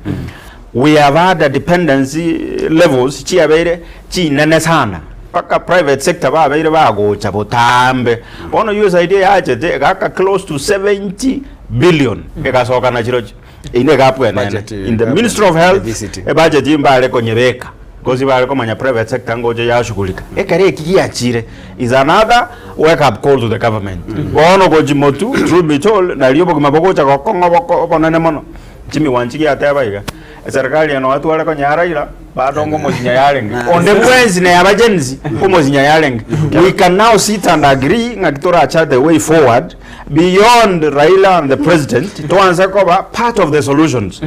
Speaker 13: We have had a dependency levels chiabeire chinene sana mpaka private sector babeire bagocha botambe. Bono USAID yachete egaka close to 70 billion egasoka na chirochio. Eyio ne egap enene.
Speaker 2: Budget,
Speaker 13: In the
Speaker 2: gap
Speaker 13: Ministry of Health
Speaker 2: deficit.
Speaker 13: ebudget mbare konyebeka because bare komanya private sector ngocha yashughulika. Ekero eki giachire is another wake up call to the government. Bono gochi motu truth be told nario obogima bogocha gokong'a boko obonene mono. Chimiwanchi giateba iga, Eserikari eye nonya tware konyara Raila, bado ngomosinya yarenge. Onde bwensi na abagenzi ngomosinya yarenge. We can now sit and agree ng'aki toracha the way forward beyond Raila and the president toanse koba part of the solutions.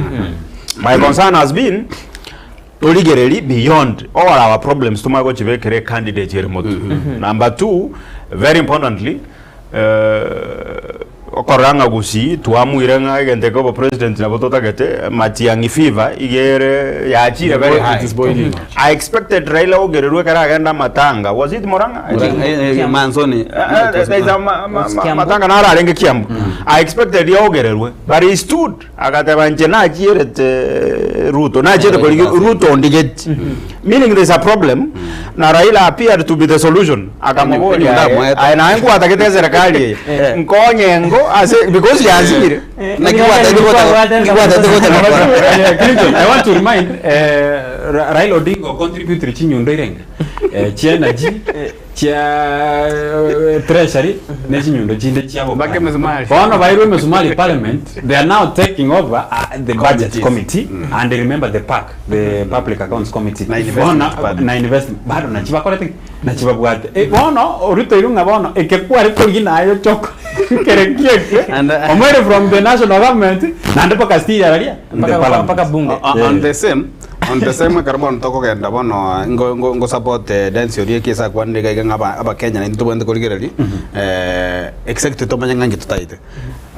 Speaker 13: My concern has been torigereri beyond all our problems tomanye gochibekera ecandidate ere motwe. Number two, very importantly, eh, Okorora ng'a Gusii twamuire ng'a egento eke obopresident nabo totagete, Matiang'i fever iga ere yachire very high.
Speaker 2: It is boiling.
Speaker 13: I expected Raila ogererwe ekero agenda amatanga, was it Murang'a? I think-
Speaker 2: Eh, eh, Mansoni.
Speaker 13: Eh, eh, there is a ma- ma- ma-
Speaker 1: Kiambu.
Speaker 13: matanga naro arenge Kiambu. I expected ogererwe but he stood agateba inche nachierete Ruto nachiete korigia Ruto ondigeti meaning there is a problem na Raila appeared to be the solution akamoboria
Speaker 2: Enyundo
Speaker 13: aye
Speaker 2: amoete.
Speaker 13: aye naye nkwatagete eserekari eye nkonye ngo ase because yansinyire
Speaker 2: Naki gwatete gocha- naki gwatete gocha gokora.
Speaker 3: Eh, Clinton, I want to remind eh, Ra- Raila Odinga contributed chinyundo irenge eh, chia energy chia eh, treasury ne chinyundo chinde chia
Speaker 2: Mpaka emisumari.
Speaker 3: Bono bairwe emisumari parliament they are now taking over uh, the budget
Speaker 2: Committees.
Speaker 3: committee and remember the PAC the public accounts committee
Speaker 2: Na investment
Speaker 3: Bono-
Speaker 2: bado.
Speaker 3: na investment bado nachi bakorete nachi babwate Eh, bono oruto iru ng'a bono eke kware korigia naye ochoko kere kieke
Speaker 2: And, uh,
Speaker 3: omwere from the national government naende mpaka still araria the
Speaker 1: Mpaka-
Speaker 3: parliament.
Speaker 1: mpaka bunge.
Speaker 2: On the same on the same ekero bono tokogenda bono ngo ngo ngo support eh, dance oria ekiesa akwanire iga iga ng'a aba abakenya naintwe tobwenerete korigereria eh, except tomanye ng'a inki totaete.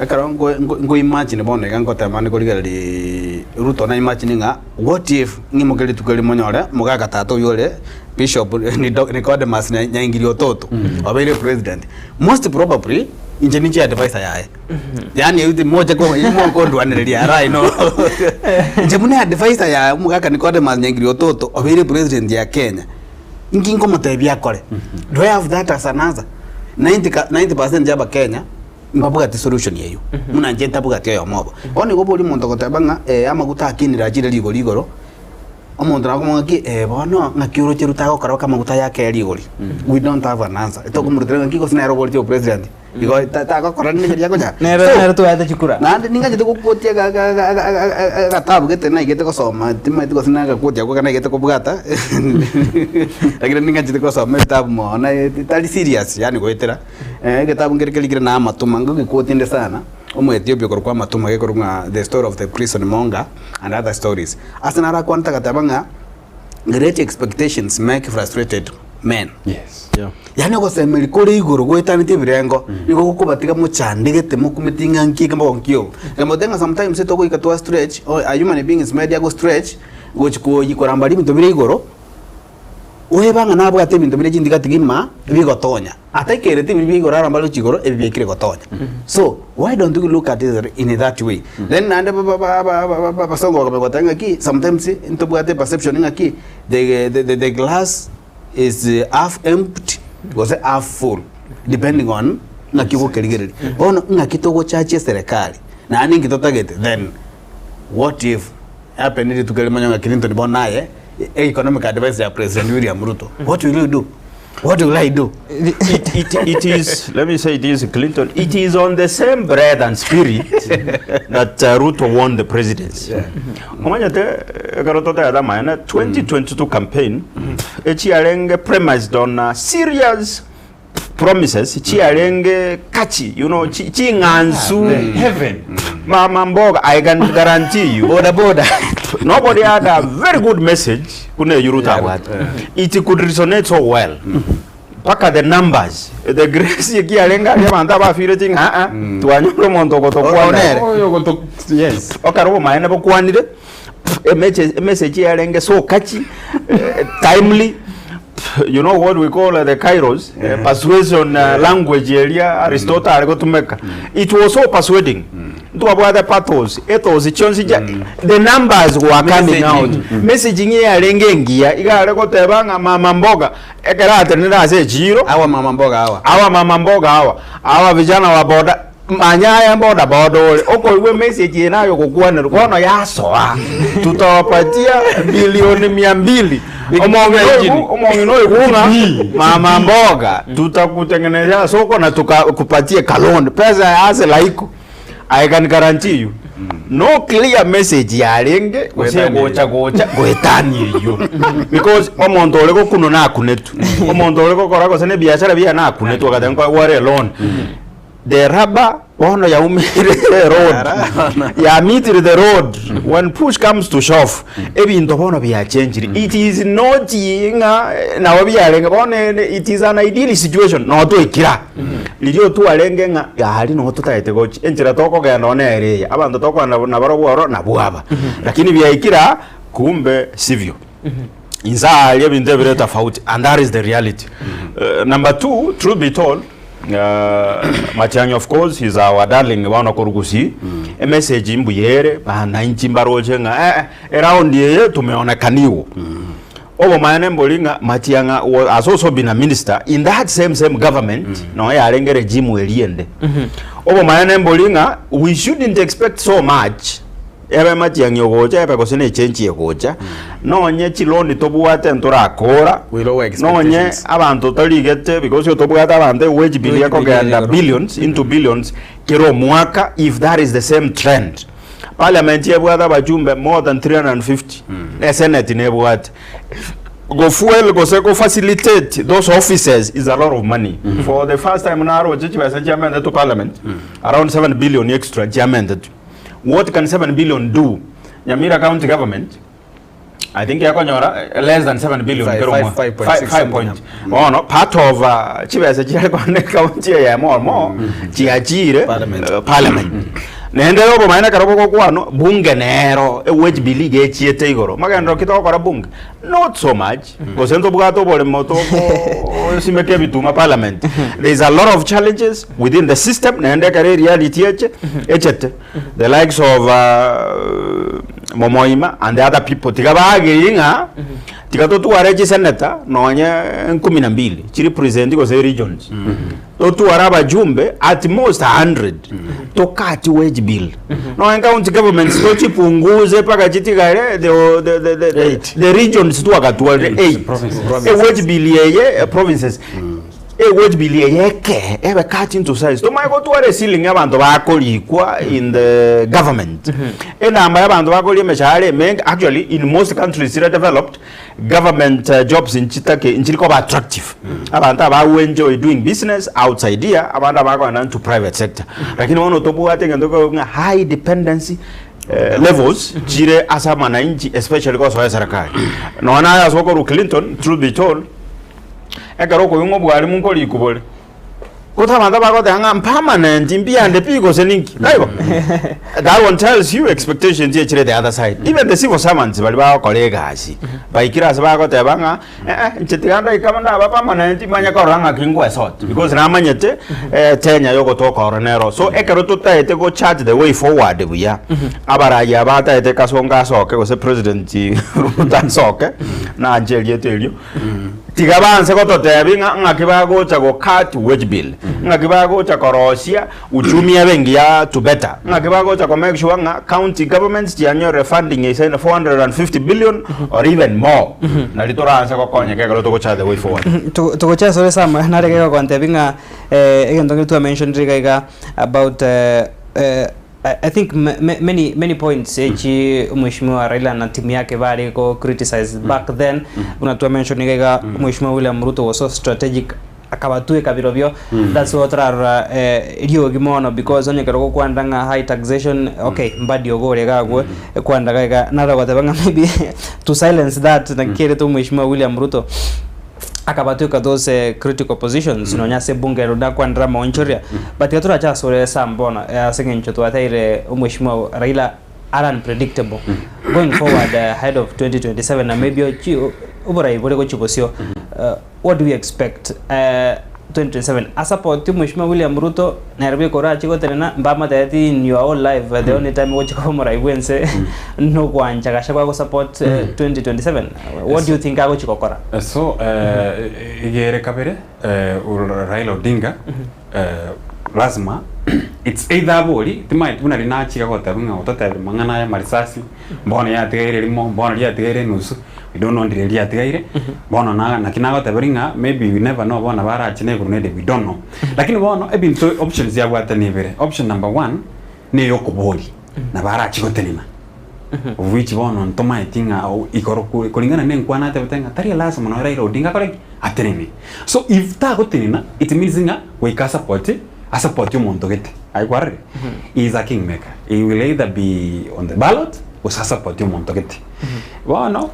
Speaker 2: Ekero ngo ngo ngo imagine bono iga ngotema ande korigereria Ruto na imagine ng'a what if ng'imoke rituko erimo nyore mogaka tata oywo ore Bishop Nicodemus Nyaingiri Ototo obeire president most probably inche ninche advisor yaye. Yaani euti moche ko mokondwanereria ara I know. Inche buna advisor yaye omogaka Nicodemus Nyaingiri Ototo obeire president ya Kenya inki nkomotebia akore? Do I have that as an answer? 90 ka 90% ya abakenya mbabwati solution eywo buna inche ntabwati oyomo obo. Bono igo bori omonto ogoteba ng'a amaguta akinire achire rigori igoro. Omonto nakomanya ng'aki eh bono ng'aki oroche Ruto agokora baka amaguta aya akeye rigori. We don't have an answer. Tokomorutera ng'aki gose nere oboreti obopresident. Igo ta- tagokora rinde keria akonyara.
Speaker 1: Nere
Speaker 2: So,
Speaker 1: nere twaete chikura.
Speaker 2: naende ningachete gokuotia ga- ga- ga- ga- ga- ga- agatabu gete naigete gosoma timanyeti gose nagakuotia akwo ekero naigete kobwata lakini ningachete gosoma ebitabu mono tari serious yaani goetera egetabu nkere kerikire na amatuma ngogekuotia inde sana. Omoethiopia okorokwa amatuma gekorokwa ng'a The Story of the Prison Monger and Other Stories. Ase naro akwanete agateba ng'a great expectations make frustrated men.
Speaker 3: Yes.
Speaker 2: Yaani ogosemeria kore igoro goetaneti ebirengo nigo gokobatiga mochandegete mokumeti ng'a nki eke mbogo nki obo. Nkamotebia ng'a sometimes togoika twa stretch or a human being is made ago stretch gochi koyi korambaria ebinto bire igoro. Oeba ng'a nabwate ebinto bire chintigati kegima bigotonya, ataikereti ebiria bia igoro arambare gochia igoro, ebi biaikire gotonya. So, why don't we look at it in that way? Then naende ba- ba- ba- ba- ba- ba- abasongo bakamanya goteba ng'aki, sometimes ntobwate perception ng'aki, the, the, the, the glass is half empty gose half full depending on ng'aki ogokerigereria. Bono ng'aki togochachia eserekari, naende ninki totagete, then what if happen rituko erimo onye ng'a Clinton bono aye economic adviser ya President William Ruto, what will you do? What will I do?
Speaker 13: it, it, it is, let me say this, Clinton, it is on the same breath and spirit that uh, Ruto won the presidency. Omanyete, ekero totagete amaene, 2022 campaign, echiarenge premised on a serious promises chiarenge catchy, you know, chi- ching'ansu.
Speaker 3: Heaven.
Speaker 13: Mama mboga, I can guarantee you.
Speaker 2: Boda boda.
Speaker 13: Nobody had a very good message kuna Ruto abwate. It could resonate so well. Mpaka the numbers, the grace ekiarenge aria abanto abafire ching'a ah, twanyora omonto ogotokwana.
Speaker 2: Onere.
Speaker 3: Oyo goto yes.
Speaker 13: Okero obomaene bokwanire, emeche- emessage yarenge so catchy, eh, timely. You know what we call uh, the kairos, eh, persuasion uh, language eria Aristotle are gotumeka. It was so persuading. Ntwabwate pathos, ethos chionsi ja the numbers were coming out. Messaging yarenge engiya igare goteba ng'a mama mboga ekero atenenire ase echiro
Speaker 2: Hawa mama mboga hawa.
Speaker 13: awa mama mboga awa awa vijana wa boda manya aya boda boda ore okoigwa emessage eye naye ogokwanerwa bono yasoa tutawapatia bilioni mia mbili omong'ina oyo omong'ina oyo ng'a mama mboga tutakutengenezea soko na tukakupatie kaloni pesa ya hustler iko I can guarantee you no clear message yarenge gose gocha gocha goetania eywo because omonto ore gokunwa nakunetwe omonto ore gokora gose na ebiashara biaye nakunetwe agateba nkoegware eloni. The rubber bono yaumire road yamitire the road when push comes to shove ebinto bono biachenchire it is not ng'a nabo biarenge bono ere it is an ideal situation noo twaikira riria otwarenge ng'a aria noo totagete gochia enchera tokogenda oo nere eye abanto tokogenda nabarobwo oro nabwo aba lakini biaikire aa kumbe sivyo. Inse aaria ebinto ebire tofauti and that is the reality. Number two, truth be told, Matiang'i of course he's our darling bono korwa Gusii, emessage mbuya ere, bananchi mbaroche ng'a eh eh eround eye tumeonekaniwa. Obomaene mbori ng'a Matiang'a wa has also been a minister in that same same government nonya yarenge regime eria ende. Obomaene mbori ng'a we shouldn't expect so much Ebe matiang'i ogocha, ebe gose nechenchi egocha, nonye chiloni tobwate ntorakora,
Speaker 2: We lower
Speaker 13: nonye
Speaker 2: expectations.
Speaker 13: abanto torigete because tobwate abanto ewage bill
Speaker 1: Wage bill
Speaker 13: ekogenda
Speaker 1: igoro.
Speaker 13: billions into billions kera omwaka if that is the same trend. Parliament ebwate abachumbe more than 350 ne senate nebwate. Go fuel gose go facilitate those offices is a lot of money. For the first time naroche chibesa chiamentetwe parliament around 7 billion extra chiamentetwe. What can 7 billion do? Nyamira county government I think ekonyora eh, less than 7 billion
Speaker 2: Five-
Speaker 13: kero
Speaker 2: five-
Speaker 13: omwaka.
Speaker 2: 5.6
Speaker 13: Five- five point. Bono part of uh, chibesa chiare kone county eyemo omo chiachire
Speaker 2: Parliament.
Speaker 13: eh, parliament. Naende obomaene ekero bogokwanwa bunge nero ewage bill iga echiete igoro magenderero ki togokora bunge not so much gose ntobwate oboremo togosimeka ebituma parliament there is a lot of challenges within the system naende ekero ereality eche echete the likes of uh, Momoima and the other people tiga baageri ng'a tiga totware chiseneta nonye nkumi na mbili chiri present gose regions totware abajumbe at most 100 tokati wage bill nonye county governments tochipunguze mpaka chitigare the, the, the, the, the, the regions twakatwarire 8
Speaker 3: Provinces.
Speaker 13: ewage bill eye eh, provinces Ewage bill eye eke ebe cut into size tomanye gotwara eceiling abanto bakorikwa in the government enamba ya abanto bakoria emeshahara emenge actually in most countries chire developed government eh, jobs nchitake nchiri koba attractive abanto aba who enjoy doing business outside here abande abakogenda into private sector lakini bono tobwate egento kegokwa ng'a high dependency eh, levels chire ase amananchi especially gosoa eserekari nonya naye ase okorwa Clinton truth be told Ekero okoigwa obwarimu nkorikwa bore, gose abanto bagoteba ng'a permanent mbiande pi gose ninki, taibo? That one tells you expectations echire the other side. Even the civil servants baria bagokora egasi, baikire ase bagoteba ng'a eh inche tiga ndaika ndaba permanent manye korora ng'aki ngwesota because namanyete tenure ya ogotoka oro nero. So ekero totaete go chart the way forward buya, abarai aba bataete Kasongo asoke gose President Ruto asoke, nanche erieta erio. Tiga banse gototebia ng'a ng'aki bagocha go cut wage bill, ng'aki bagocha korosia uchumi ebe engiya to better, ng'aki bagocha ko make sure ng'a county governments chianyorire funding eisaine 450 billion or even more, nari toranse gokonyeka ekero togocha the way forward.
Speaker 1: Togocha asore Sam, narege gogontebia ng'a egento nkeri twamentionire iga iga about I think many many points echi Mheshimiwa Raila na timu yake bare go criticize back then buna twa mention iga iga Mheshimiwa William Ruto was so strategic akabatweka birobio that's why otararora riogi mono because onye ekero gokwanera ng'a high taxation okay mbadi ogore iga agwo kwanera iga iga naro ogoteba ng'a maybe to silence that naki kerete Mheshimiwa William Ruto akabatweka those critical positions nonya ase ebunge ero ndakwanera amaonchoria but iga torache ase ore Sam bono ase eng'encho twateire omweshimiwa Raila are unpredictable going forward ahead of 2027 na maybe ochi oborai bore gochia bosio what do we expect 2027 asupport omweshimiwa William Ruto nere bweka orache gotenena mbamotebeti in your whole life the only time ogochia koba omorai bwense nogwancha Gachagua agosupport 2027 What do you think agochia gokora?
Speaker 3: So iga ere kabere Raila Odinga lazima it's either abori timaeti buna riria nachiga goteba ng'a ototebire mang'ana aya amarisasi mbono yatigaire rimo mbono riatigaire enusu we don't know ndire riatigaire bono na naki nagoteberia ng'a maybe we never know bono barache na eguruneti we don't know lakini bono ebinto options yabwate nibere option number one na eyokoboria nabo arache gotenena Of which bono ntomaeti ng'a o- igoro ko- koringana na enkwana atebete ng'a tari lasima nonya Raila Odinga akore ki? Atenene. So if tagotenena, it means ng'a goika asupport. Asupport omonto gete. Aye kwarorire? He is a king maker. He will either be on the ballot gose asupport omonto gete. Bono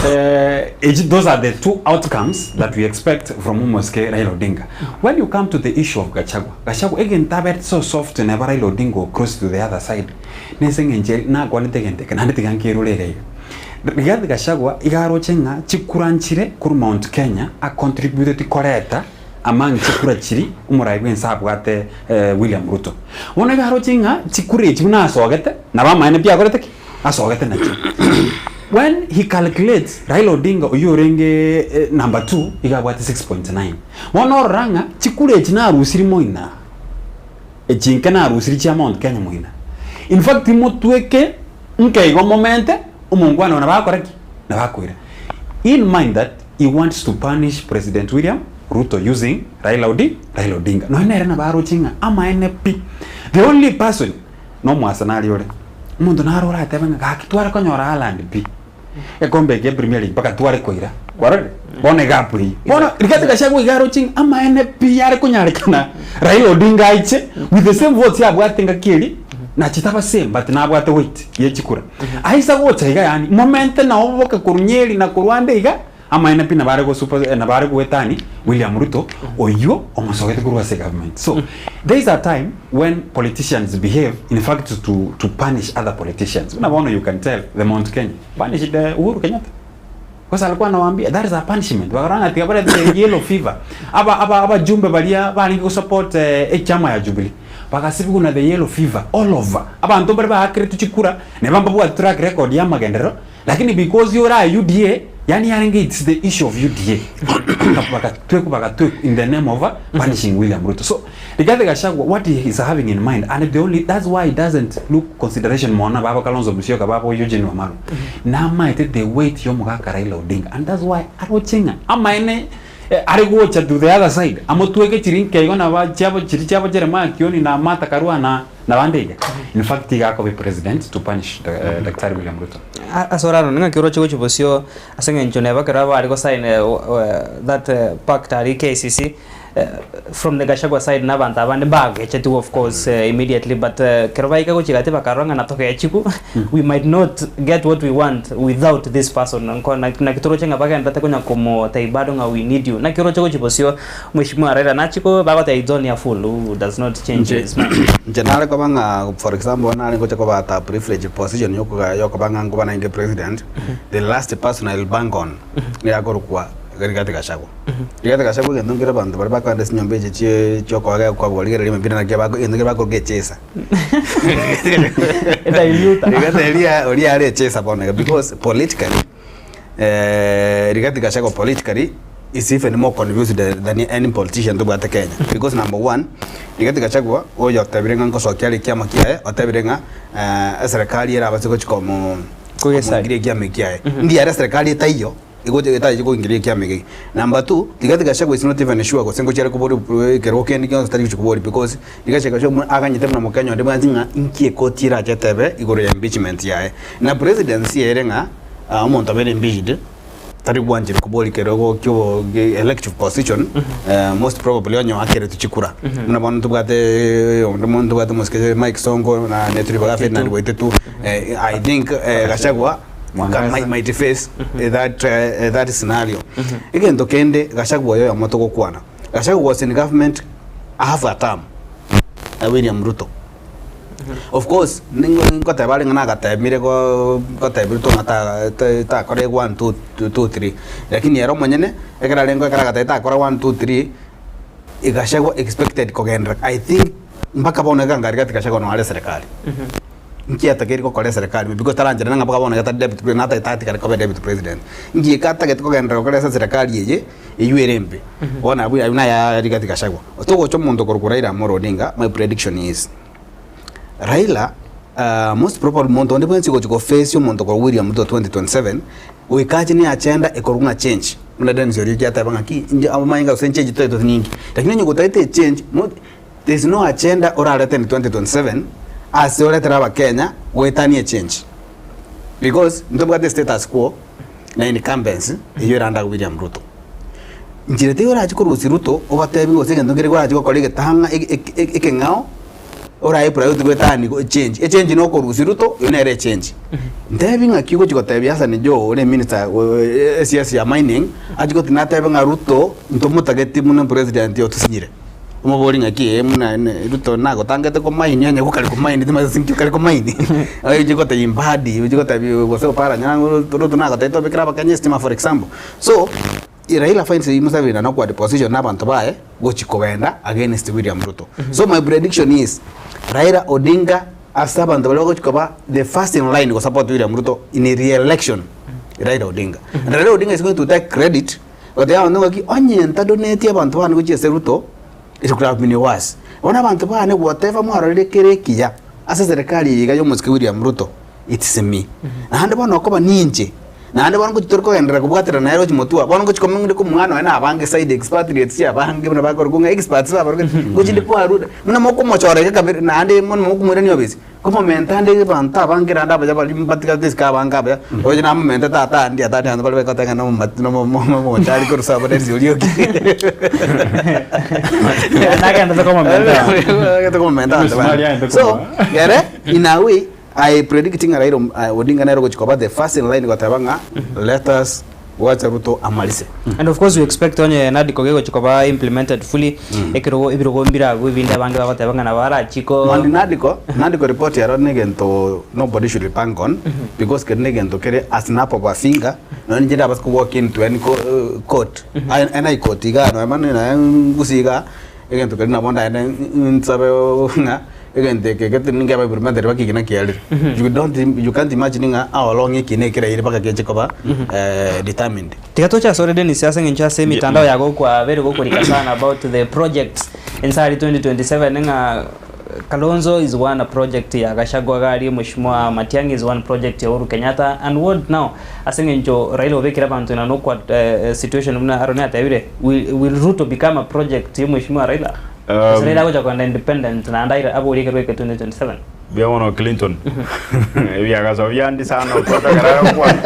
Speaker 3: eh, echi those are the two outcomes that we expect from omosike Raila Odinga. When you come to the issue of Gachagua, Gachagua egento abete so soft neba Raila Odinga o cross to the other side nese eng'encho eri nakwanete egento eke naende tiga nkerure iga iga. Rigathi Gachagua iga aroche ng'a chikura nchire korwa Mount Kenya a contributeti koreta among chikura chiri omorai bwense abwate William Ruto. Bono iga aroche ng'a chikura echi buna asogete nabo amaene pi akorete ki? Asogete nachio. When he calculates Raila Odinga oyio orenge number two iga abwate 6.9. Bono orora ng'a chikura echi narusiri moina echi inke narusiri chia Mount Kenya moina. In fact motweke nke igo momente omongwana oyo nabo agokora ki? Nabo akoira. In mind that he wants to punish President William Ruto using Raila Odi Raila Odinga. Nonya nere nabo aroche ng'a amaene pi. The only person nomwasanari ore. Omonto naro oratebe ng'a gaki tware konyora Haaland pi. Egekombe eke Premier League mpaka tware koira. Kwarorire? Bono egap eyio. Bono Rigathi Gachagua iga aroche ng'a amaene pi yare konyarekana Raila Odinga aiche with the same votes abwate ngaki eria nachete aba same but nabwate weight ye chikura. Aisa gocha iga yaani momente nao boke korwa Nyeri na korwa ande iga Amaene pi nabare go super nabare goetani William Ruto oyio omosogete korwa ase government. So there is a time when politicians behave in fact to to punish other politicians. Buna bono you can tell the Mount Kenya punished Uhuru Kenyatta. Because alikuwa anawaambia that is a punishment. Bakarora ng'a tiga barete the yellow fever. Aba aba abajumbe baria barenge go support echama ya Jubilee bagasibigwa na the yellow fever all over. Abanto mbare baakeretwe chikura neba mbabwate track record ya amagenderero Lakini because ore aye UDA, yaani yarenge it's the issue of UDA. Bagatwekwa bagatwekwa in the name of punishing William Ruto. So Rigathi Gachagua what he is having in mind and the only that's why he doesn't look consideration mono baba Kalonzo Musyoka baba Eugene Wamalwa. Namaete the weight yomogaka Raila Odinga and that's why aroche ng'a amaene are gocha to the other side amotweke chiri nkeigo naba chiabo chiri chiabo Jeremiah Kioni na Martha Karua na Nabande iga. In fact iga akobe president to punish Daktari William Ruto.
Speaker 1: Ase orarore ng'aki oroche gochia bosio ase eng'encho neba ekero bare go sign that pact aria KICC from the Gachagua side na abanto abande mbagechetigwe of course immediately but ekero baika gochia gati bakarora ng'a natogechigu we might not get what we want without this person nko naki toroche ng'a bagenderete konya komotebia bado ng'a we need you naki oroche gochia bosio Mheshimiwa Raila nachi ko bagoteba he's only a fool who does not change
Speaker 2: Inche
Speaker 1: his mind.
Speaker 2: inche nare koba ng'a for example nare ngocha koba at a privileged position yokoga yokoba ng'a nkoba naende president, the last person I will bank on nigo akorokwa Rigathi Gachagua. Rigathi Gachagua egento nkere abanto baria bakoenda ase chinyomba echi chie chiokoegeka korigereria emepira naki bako egento nkere bakoroka echesa.
Speaker 1: Ediluter.
Speaker 2: Rigathi eria oria are echesa bono iga because politically Rigathi Gachagua politically is even more confused than any politician tobwate Kenya because number one, Rigathi Gachagua oyo otebire ng'a ngosokia are ekiama kiaye, otebire ng'a eserekari erabase gochi komo komoingiria ekiama ekiaye. Ndi are eserekari etaiyo egocha etachi koingiria ekiama eke. Number two, Rigathi Gachagua is not even sure gose ngochi are kobori ekerogo kende gionsi tari gochi kobori because Rigathi Gachagua aganyete buna Mokenya onde bwansi ng'a inki ekoti erache etebe igoro ya impeachment yaye. Na presidency ere ng'a Omonto abeire impeached tari gwancherwa koboria kerogo kio elective position most probably onye oakeretwe chikura. Buna bono ntobwate onde mono ntobwate omosike Mike Sonko na neturi ibaga Ferdinand Waititu I think Gachagua might face that that scenario. Egento kende Gachagua oyo oyomo togokwana, Gachagua was in government half a term na William Ruto. Of course nigo ngoteba are ng'a nagatemire go gotebire tong'a ta ta takore one two two three, lakini ere omonyene ekero arenge ekero agateba takora one two three, egachagwa expected kogenderera I think mpaka bono iga ngari gati gachagua noo are eserekari. Nki atakeire gokora eserekari ime because tarancherana ng'a mpaka bono iga tari deputy president natagete atigare koba deputy president. Nki eke atagete kogenderera gokora ase eserekari eye, eywo ere embe. Bono abwo aywo naye Rigathi Gachagua. Togocha omonto okorokwa Raila Amolo Odinga, my prediction is, Raila most probably monto onde bwensi ogochi go face omonto okorokwa William Ruto 2027, goika ache ne agenda ekorokwa ng'a change. Buna Dennis Orieki ateba ng'aki, inche omanye ng'a gose change totaete ninki. Lakini onye gotagete echange, mo there is no agenda orarete in 2027 ase oretere abakenya goetania echange. Because ntobwate status quo na incumbency eywo erande agwo William Ruto. Nchire tiga orache korusia Ruto obatebi gose egento nkere korache gokora egetang'a ekeng'ao orae priority goetani echange, echange na okorusia Ruto eywo nere echange. Ntebi ng'aki ogochi gotebia Hassan Joho ore eminister esiasa ya mining achi goti natebe ng'a Ruto ntomotageti buna president otusinyire. Omobori ng'aki ee buna Ruto nagotangete komaini onye gokare komaini timanyeti nki okare komaini ochi gotebia Mbadi ochi gotebia gose Oparanya Ruto nagotebia tobekere abakenya estima for example. So. Raila finds himself in an awkward position na abanto baye gochi kogenda against William Ruto. So my prediction is Raila Odinga ase abanto baria bagochi koba the first in line go support William Ruto in re-election Raila Odinga. And Raila Odinga is going to take credit gotebia abanto ng'aki onye ntadonetie abanto bane gochia ase Ruto it could have been worse. Bono abanto bane whatever mwarorire kere ekiya ase serikali eye iga ya omosike William Ruto it's me. Naende bono okoba ninche Naende bono ngochi tori kogenderera kobwaterana nere gochia motwe aa, bono ngochi komong'ina komwana oye na abange zaidi expatriates abange buna bakorokwa ng'a experts babarokire, ngochi ndi kwarure, buna mokomochora iga kabere naende mono mokomoirania obisi, komomenta ande abanto abange naende abaya baria mbatigarete isiko abange abaya, oche namomente tata ande atari abanto baria bagoteba ng'a nomomati nomochari korwa sobo Nelson Orioki.
Speaker 1: Nagenderete komomenta.
Speaker 2: Nagenderete komomenta abanto bande. So, ere in a way. I predict ng'a Raila Odinga nere ogochia koba the first in line goteba ng'a let us goacha Ruto amarise.
Speaker 1: And of course we expect onye NADCO gegochia koba implemented fully, ekerogo ebirogo mbire agwo ebinde abange bagoteba ng'a nabo arachie ko
Speaker 2: Mani NADCO, NADCO report ero negento nobody should bank on because keri negento kere a snap of a finger nonye ninche ndabase ko walk into any court, any court igaa nonye bono nonye Gusii igaa. Egento keria nabo ndaende nsabe ng'a egento eke gete ningebe implemented mpaka ekina kiarire. You don't you can't imagine ng'a how long ekina ekeraire mpaka keche koba determined.
Speaker 1: Tiga toche asore Dennis ase eng'encho ase emitandao yagokwa very gokorika sana about the projects insari 2027 ng'a Kalonzo is one project ya Gachagua iga aria Mheshimiwa Matiang'i is one project ya Uhuru Kenyatta and what now ase eng'encho Raila obekire abanto in an awkward situation buna Aaron atebire will, will Ruto become a project ya Mheshimiwa Raila? Gose Raila agocha kogenda independent naende aire aborie ekerogo eke 2027?
Speaker 13: Mbuya mono Clinton. Ebiagaso biandi sana ototegerera gokwana.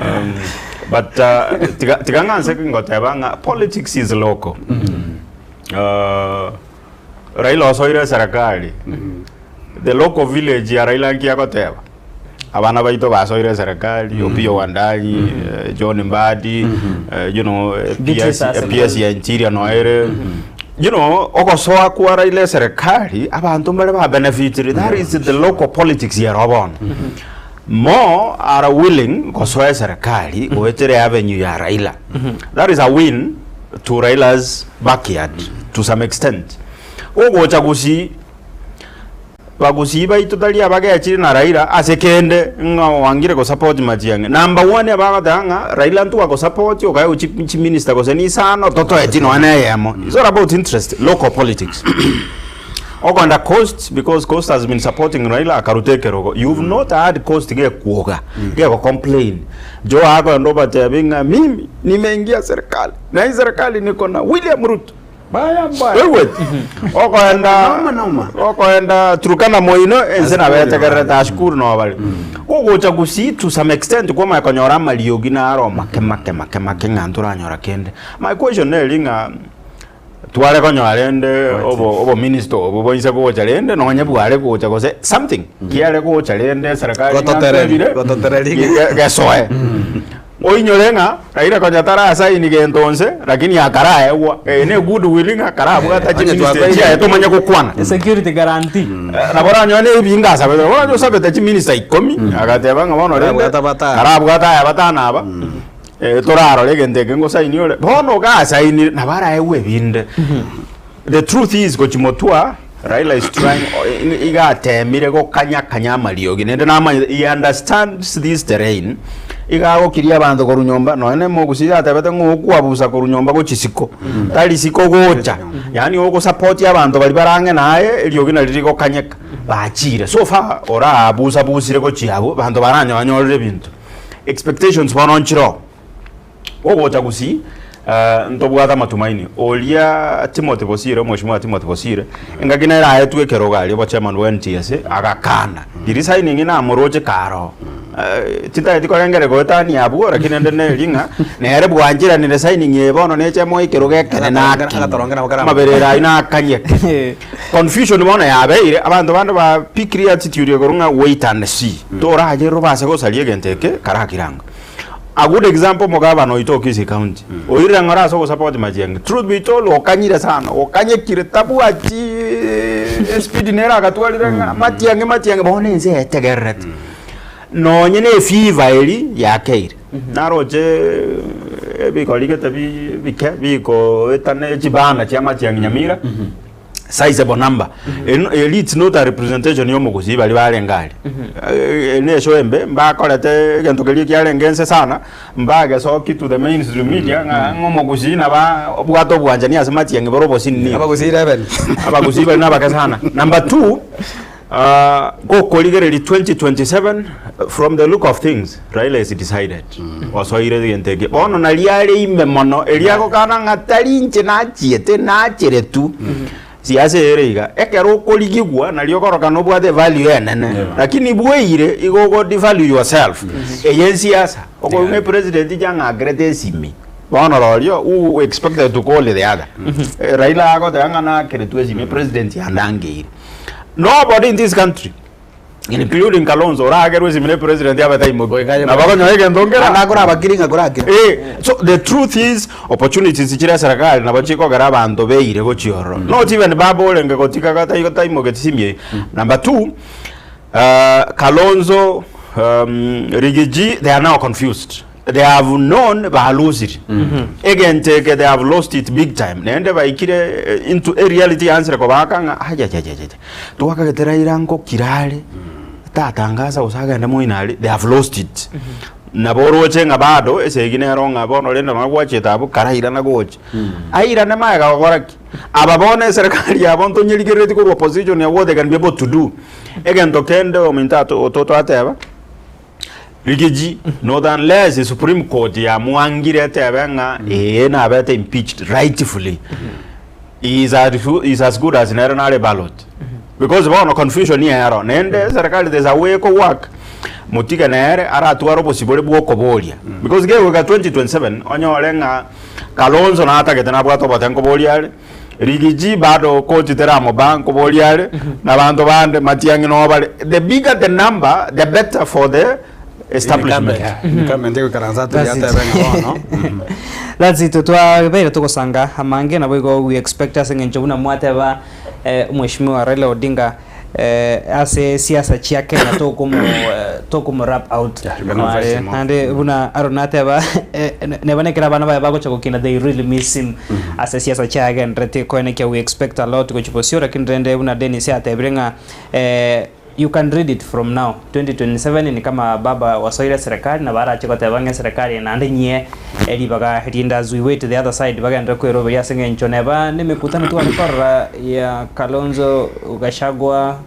Speaker 13: Um, but uh, tiga tiga ng'anse ngoteba ng'a politics is local. Uh, Raila osoire eserekari, the local village ya Raila nki agoteba? Abana baito basoire eserekari, Opiyo Wandayi, eh, John Mbadi, eh, you know, eh,
Speaker 1: Beatrice
Speaker 13: PS, eh,
Speaker 1: Asembo.
Speaker 13: PS ya Interior noere. You know, ogosoa kwa Raila eserekari, abanto mbare ba benefitire, that is the local politics yero bono. More are willing gosoa eserekari goetera avenue ya Raila. That is a win to Raila's backyard to some extent. Ogocha gusii bagusii baito tari abagechire na Raila ase kende ng'a oangire gosupport Matiang'i. Number one abagoteba ng'a Raila ntwagosupport okae gochi chiminister gose nisano totoeti nonya na eyemo. It's all about interest, local politics. Okoenda Coast because Coast has been supporting Raila akaruta ekerogo. You've not heard Coast gekwoga, gego complain. Joe akoenda obatebi ng'a mimi nimeingia serikali na hii serikali niko na William Ruto.
Speaker 3: Mbaya mbaya.
Speaker 13: Oigwete? Okoenda
Speaker 2: Noma, noma.
Speaker 13: okoenda Turkana moino ense nabo etegererete ashukuru noo bare. Ogocha Gusii to some extent kwamanya konyora amariogi naro make make make make ng'a ntoranyora kende. My question neri ng'a Tware konyora rende obo obominister obo boinse gocha rende nonye bware gocha gose something kiare gocha rende eserekari ng'a
Speaker 2: Gototereri,
Speaker 13: ntwebire,
Speaker 2: gototereri.
Speaker 13: ge- ge- gesoe oinyore ng'a Raila konya tarasaini gento onse lakini akaraegwa eye ne goodwill ng'a karabwata
Speaker 2: Onye
Speaker 13: chiministry
Speaker 2: twakoire.
Speaker 13: chiaye tomanye gokwana
Speaker 1: Security guarantee.
Speaker 13: Eh, nabo oranyore na ebinga asabete nabo oranyore osabete chiminister ikomi agateba ng'a bono rende
Speaker 2: Karabwata batano.
Speaker 13: karabwata aya batano aba Eh, torarore egento eke ngosaini ore bono gasainire nabo araegwe ebinde the truth is gochimotwa Raila is trying iga atemire gokanyakanya amariogi naende namanyete he understands this terrain iga agokiria abanto korwa nyomba nonya na omogusii atebete ng'a okwabusa korwa nyomba gochia isiko tari isiko gocha yaani ogosupport abanto baria bare ang'e naye eriogi nari rigokanyeka bachire so far orabusabusire gochia abwo abanto baranyoranyorire ebinto. Expectations bono nchire oo. Ogocha gusii. Ntobwate amatumaini. Oria Timothy Bosire, Omweshimiwa Timothy Bosire, engaki nere aetwe ekerogo aria obochairman bwa NTSA, agakana. Riria signing namoroche kare oo. Tintageti korengereria goetania abwo, lakini ende neri ng'a nere bwancheranire signing eye bono neche emoe ekerogo ekene nakinye. Amaberero ayio nakanyeke. Confusion bono yabeire, abanto bande ba pikirie attitude igoro ng'a wait and see. Torachererwa obase gosaria egento eke karakiranga. A good example omogabana oito o Kisii County oirire ng'ora ase ogosupport Matiang'i. Truth be told okanyire sana, okanyekire tabwati espeed nere agatwarire ng'a Matiang'i Matiang'i bono ense etegererete. Nonye na efever eri yakeire. Naroche ebigori gete bi bike bikoetana echibana chia Matiang'i Nyamira. Sizable number. Eri eri it's not a representation ya omogusii baria barenge aria. Eri ne eshow embe, mbakorete egento keria kiarenge ense sana, mbagesoki to the mainstream media ng'a ng'a omogusii naba obwate obwanchani ase matiang'i bore obosini nigo.
Speaker 2: Abagusii 11.
Speaker 13: Abagusii baria nabake sana. Number two, gokorigereria 2027 from the look of things, Raila is decided. Osoire egento eke. Bono naria are ime mono, erio agokana ng'a tari inche nachiete, nacheretwe. Siasa ere iga, ekero okorigigwa nario okoroka obwate evalue enene, lakini bweire igo ogo devalue yourself. Eye nsiasa, okoigwa ng'a epresident yang'akerete esimi, bono rorio who expected to call the other. Raila agoteba ng'a nakeretwe esimi, epresident yandangeire. Nobody in this country including Kalonzo oragerwe esimi ne president abe taimoki. Nabo akonyora egento nkera.
Speaker 2: Naende akorabakiri ng'a korakire.
Speaker 13: Eh, so the truth is opportunities chire eserekari nabo chikogera abanto beire gochia ororo. Not even baba orenge gotiga gatai taimogeti simi eye. Number two, uh, Kalonzo, um, Rigiji, they are now confused. They have known balosire. Egento eke they have lost it big time. Naende baikire eh, into a reality yansire kobaka ng'a ajajajaja. Twakagete Raila nkokira are, tatangasa gose agende moino aria, they have lost it. Nabo oroche ng'a bado esegi nero ng'a bono rende nonya gwachete abwo karairana gocha. Airane magega gokora ki? Aba bono eserekari yabo ntonyerigerereti korwa opposition ya what they can be able to do. Egento kende ominto ato ototwateba, Rigiji, not unless Supreme Court yamwangire etebe ng'a ee nabete impeached rightfully, he is as, he is as good as nere nare ballot. Because bono confusion ero, naende serikali there's a way eko work, motige nere aratware obosibore bwa okoboria. Because kegoika 2027, onyore ng'a Kalonzo natagete nabwate obote nkoboria are, Rigiji bado koti teramoba nkoboria are, na abanto bande Matiang'i noo bare. The bigger the number, the better for the establishment.
Speaker 2: Incumbent egoikaransa atoria
Speaker 1: That's it.
Speaker 2: atebe ng'a bono.
Speaker 1: That's it twabeire togosanga amange nabo igo we expect ase eng'encho buna mwateba eh, omweshimiwa Raila Odinga eh, ase siasa chia Kenya tokomo eh, tokomo rap out
Speaker 2: Yeah, you cannot write him off.
Speaker 1: Naende buna Aaron ateba eh, neba nekero abana baye bagocha gokina they really miss him ase siasa chiagenderete koenekia we expect a lot gochia bosio lakini rende buna Dennis atebire ng'a eh, you can read it from now 2027 ni kama baba wasoire serikali nabo arache goteba ng'a eserekari eye naende nyie ribaga rinde as we wait the other side bagenderere kweroberia ase eng'encho neba nemekutano tware korora ya Kalonzo, Gachagua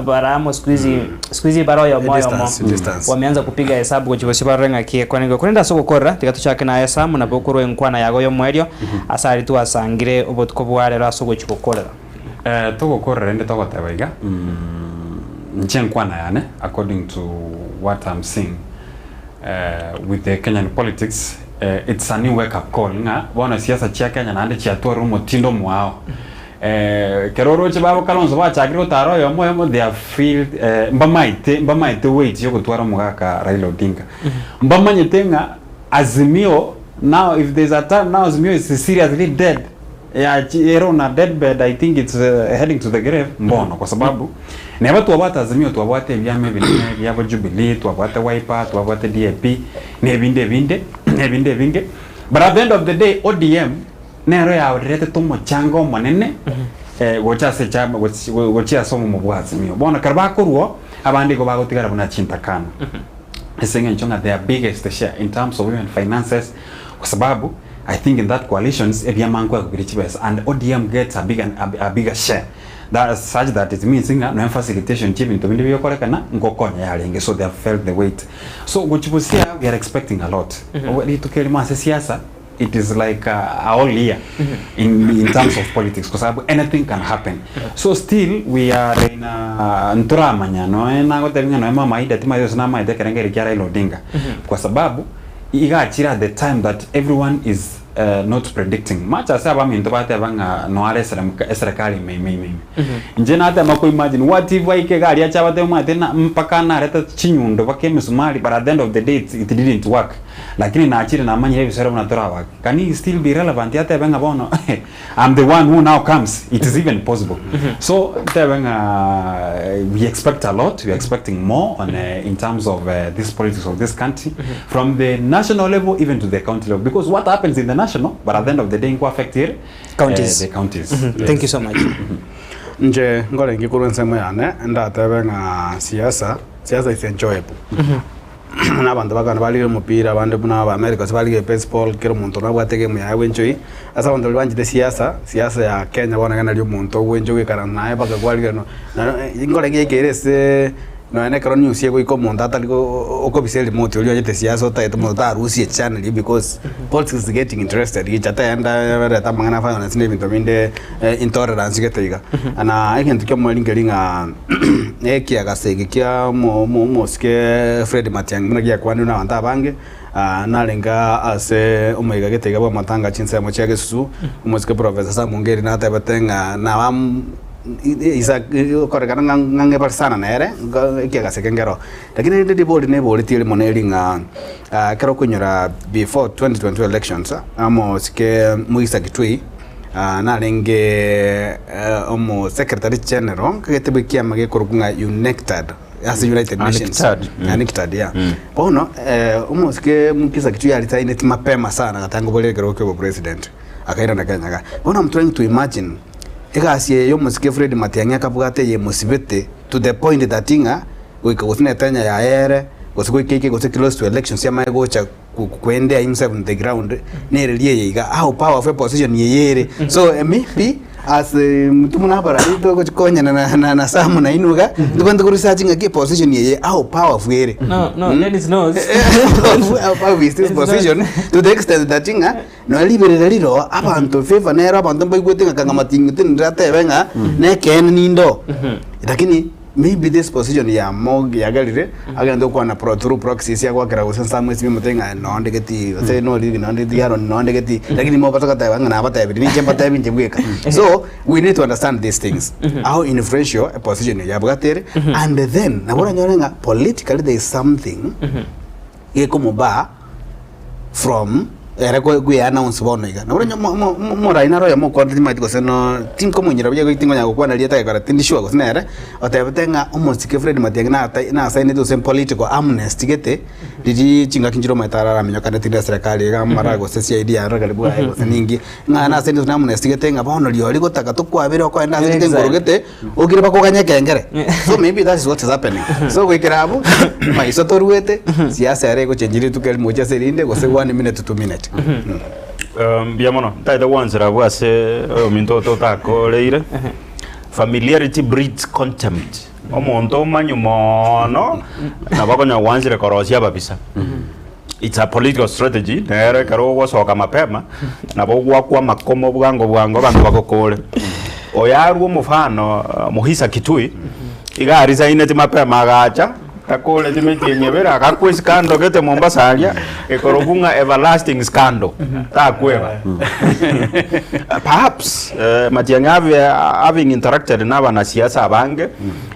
Speaker 1: bare amo siku hizi siku hizi bare oyomo oyomo
Speaker 2: Distance, distance.
Speaker 1: wameanza kupiga hesabu gochia bosio barore ng'aki ekwanigwa korende ase ogokorera tiga tochake naye Sam nabo okorwa enkwana yago y'omoerio ase aria twasangire obotuko bwa rero ase ogochia gokorera.
Speaker 3: Eh, togokorera rende togoteba iga, inche enkwana yane according to what I'm seeing eh, with the Kenyan politics eh, it's a new wake up call ng'a bono siasa chia Kenya naende chiatwarire omotindo omoao. Eh, ekero oroche babo Kalonzo bachakire gotara oyomo oyomo they have feel eh, mbamaete mbamaete weight yogotwara omogaka Raila Odinga. Mbamanyete ng'a Azimio now if there's a time now Azimio is seriously dead Yachi ere on a dead bed I think it's heading to the grave mbono kwa sababu neba twabwate Azimio twabwate ebiama ebinene biabo Jubilee twabwate Wiper twabwate DAP na ebinde ebinde na ebinde ebinge but at the end of the day ODM nero yaretete omochango omonene eh, gocha ase echama gochi gochia ase obomo bwa Azimio. Bono ekero bakorwa oo abande igo bagotigara buna chintakana ase eng'encho ng'a their biggest share in terms of even finances Kwa sababu I think in that coalitions ebiama nkwegokire chibesa and ODM gets a bigger, a bigger share that such that it means ng'a nonya facilitation chia ebinto binde bigokorekana ngokonya yarenge so they have felt the weight. So gochia bosia we are expecting a lot. Rituko erimo ase siasa. it is like a whole year in, in terms of politics kwa sababu anything can happen so still we are in a ntoramanya noe nagotebi ng'a noe mama Ida timanyeti gose namaete ekerengerio kia Raila Odinga kwa sababu iga achire at the time that everyone is uh, not predicting much ase abaminto bateba ng'a noare eseremka eserekari ime ime ime ime inche natema ko imagine what if aike iga aria ache abatebie omanyete na mpaka nareta chinyundo mpaka emisumari but at the end of the day it, it didn't work lakini nachire namanyire ebisero buna torabake can he still be relevant atebe ng'a bono I'm the one who now comes it is even possible so ntebe ng'a we expect a lot we are expecting more on uh, in terms of uh, this politics of this country from the national level even to the county level because what happens in the national but at the end of the day nko affect here
Speaker 1: Counties.
Speaker 3: uh, the counties
Speaker 1: Thank you so much.
Speaker 2: Inche nkorenge korwa ensemo yane, ndatebe ng'a siasa, siasa is enjoyable. Buna abanto bakogenda barigia omopira, abande buna aba America gose barigia baseball, kera omonto nabwate egame yaye bwenchoi, ase abanto baria banchete siasa, siasa ya Kenya bono iga nario omonto ogwencha goikaransa naye mpaka kwariganwa, naende nkorenge yaikeire aseeee nonya na ekero news egoika omonto atari go okobisa erimote oria oanchete siasa otagete omonto tarusie echannel eywo because politics is getting interested gicha tagenda erete amang'ana a violence na ebinto binde intolerance gete iga. Na egento kia omoreri nkeri ng'a ekiagasa eke kia omo omo omosike Fred Matiang'i buna giakwanirwe na abanto abange, narenge ase omoiga gete iga bw'amatanga chinsemo chia Gesusu, omosike Professor Sam Ongeri natebete ng'a naba isa okorekana ng'a ng'ang'e bare sana nere, nka ekiagasa eke nkero. Lakini rende ribori neboreti ere mono eri ng'a ekero okoinyora before 2022 elections, omosike Muisa Kitui. Narenge omo secretary general nkagete ekiama gekorokwa ng'a UNECTAD ase United Nations.
Speaker 13: UNCTAD.
Speaker 2: UNCTAD, yeah. Bono omosike Mukisa Kitui aresigneti mapema sana agatanga oborere ekerogo kia obopresident akairana Kenya igaa. Bono I'm trying to imagine egasi eye ya omosike Fred Matiang'i akabwate eye emosibete to the point that ng'a goika gose na etenya yaye ere gose goika eke gose close to elections amanye gocha kwendea himself in the ground nere rieye iga how powerful position yeye ere so eh, maybe as eh, mtu muna abarari togochikonyana na, na, na Sam na inwe iga tobwenerete ko research ng'aki position yeye how powerful ere
Speaker 1: No, no, Dennis knows.
Speaker 2: how powerful is this
Speaker 1: Dennis knows.
Speaker 2: position to the extent that ng'a nonya riberera riro abanto favor nero abanto mbaigwete ng'a kang'a mating'u tindatebe ng'a nekeene ninde oo lakini Maybe this position ya Mog yagerire agende gokwana pro through proxies agwakera gose nsamu esime emote ng'a nonde geti gose norigi nonde geti Aaron nonde geti lakini mobasa goteba ng'a nabatebirie ninche mbatebi inche bweka. So we need to understand these things how influential a position eye yabwate ere and then nabo oranyore ng'a politically there is something gekomobaa from ere kwe announce bono iga. Nabo onye omorai naro oyomo okwanete timanyeti gose no tinkomoinyora buya tinkonya gokwana rieta egekora tindi sure gose nere, otebete ng'a omosike Fred Matiang'i nata nasainete gose political amnesty gete, riria chingaki nchire omanyete araraminyokane tinde eserekari iga mara gose CID yarora karibu aye gose ninki, ng'a nasainete gose amnesty gete ng'a bono rirorio gotaka tokwabere okoenda ase gete nkoro gete. Okire bakoganya ekengere. So maybe that is what is happening. So goikera abwo, maiso toruete, siasa ere egochenji rituko erimo gochia ase erinde, gose one minute to two minute.
Speaker 13: Mbuya mono ntagete gwansera abwo ase oyominto oto otakoreire familiarity breeds contempt omonto omanyu moono nabo okonyora gwansire korosia ababisa it's a political strategy nere ekero ogosoka mapema nabo ogwakwa amakomo bwango bwango abanto bagokore oyo arwe omofano Muhisa Kitui iga arisaineti mapema agacha takore chimiti enye ebere agakwa escandal gete Mombasa aria ekorokwa ng'a everlasting scandal takweba perhaps Matiang'i have having interacted na abanasiasa abange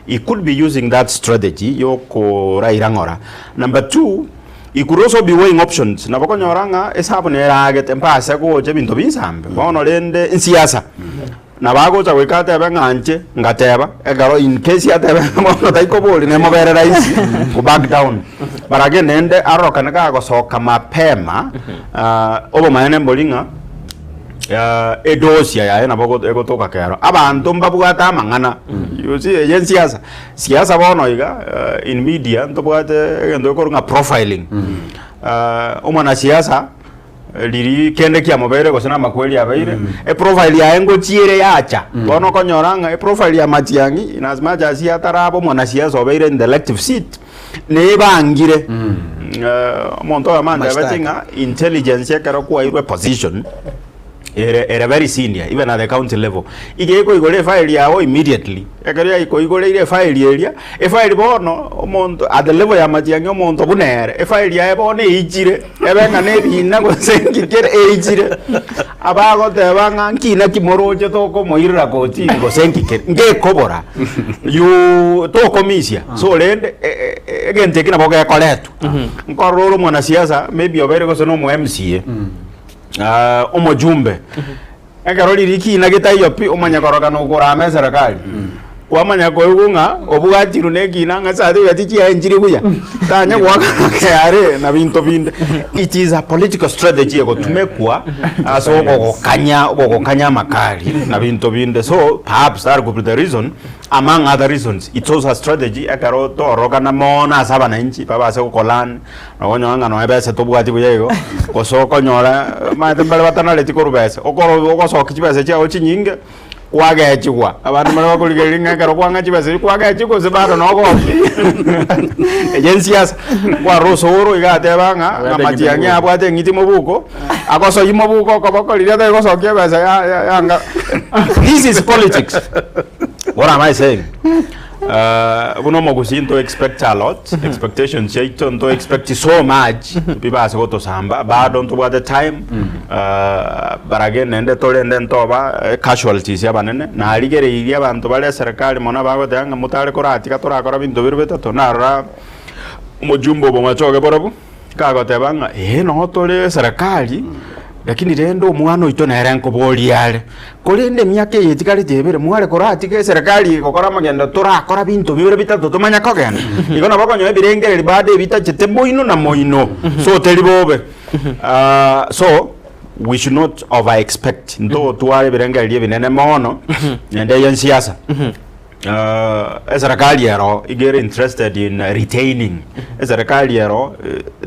Speaker 13: he could be using that strategy yokoraira ng'ora. Number two, he could also be weighing options, nabo okonyora ng'a esabu neragete mbase gocha ebinto binsambe, bono rende nsiasa, nabo agocha goika atebe ng'a inche ngateba, ekero in case atebe ng'a bono taikoboria nemobere rahisi go back down. But again naende arorokane kagosoka mapema, obomaene mbori ng'a edosia yaye nabo egotoka kero, abanto mbabwate amang'ana, you see eye nsiasa. Siasa bono iga in media ntobwate egento gekorwa ng'a profiling. Omwanasiasa. Riria kende kiamobeire gose namakweri abeire, eprofile yaye ngochiere yacha. Bono okonyora ng'a eprofile ya Matiang'i in as much as ataraba omwanasiasa obeire in the elective seat, nebangire. Omonto oyomo antebeti ng'a intelligence ekero kwairwe position, ere ere very senior even at the county level, iga ekoigora efile yago immediately. Ekero yakoigoreire efile eria, efile bono omonto at the level ya Matiang'i omonto buna ere, efile yaye bono eichire. Ebe ng'a nebiina gose nki kere eichire, abagoteba ng'a nki naki moroche tokomoirera kotini gose nki kere, ngekobora you tokomisia. So rende e- e- e- egento eki nabo gekoretwa. Nkorora ore omwanasiasa maybe obeire gose na omo MCA, omojumbe. Ekero riria rikiina getaiyo pi, omanye koroka nokorama eserekari. Kwamanya koigwa ng'a obwatirwe na ekiina ng'a certificate chiaye nchiri buya, tanya goakana KRA na binto binde. It is a political strategy egotumekwa ase ogogokanya ogogokanya amakari na binto binde. So perhaps that could be the reason among other reasons. It's also a strategy ekero tororokana mono ase abananchi babase gokolearn. Okonyora ng'a nonya ebesa tobwati buya igo, gose okonyora omanyete mbare batanareti korwa besa, okoro ogosokia chibesa chiago chinyinge, kwagechigwa. Abanto mbare bakorigereria ng'a ekero kwang'a chibesa echi kwagechigwa gose bado nogokia eye nsiasa. Kwarora osoro iga ateba ng'a ng'a Matiang'i abwate eng'iti mobuko, agosoyia mobuko okoboko riria atari gosokia ebesa ya ya yanga this is politics. What am I saying? Buna omogusii nto expect a lot, expectations chiaito nto expect so much bibase gotosamba bado ntobwate time but again naende torende ntoba casualties abanene narigereirie abanto bare eserekari mono abagoteba ng'a motare koratiga torakora binto bire bitato narora omojumbe obo Machoge barobwo. Kagoteba ng'a ee noo tore eserekari, lakini rende omwana oito nere nkoboria are. Korende emiaka eye etigarete ebere mware koratiga eserekari egokora amagendo torakora binto bibere bitato tomanye kogenda. Igo nabo okonyora ebirengererio bado ebitachete moino na moino, so teri bobe. So we should not over expect, ntotware ebirengererio ebinene mono, naende eye nsiasa. Eserekari ero iga ere interested in retaining, eserekari ero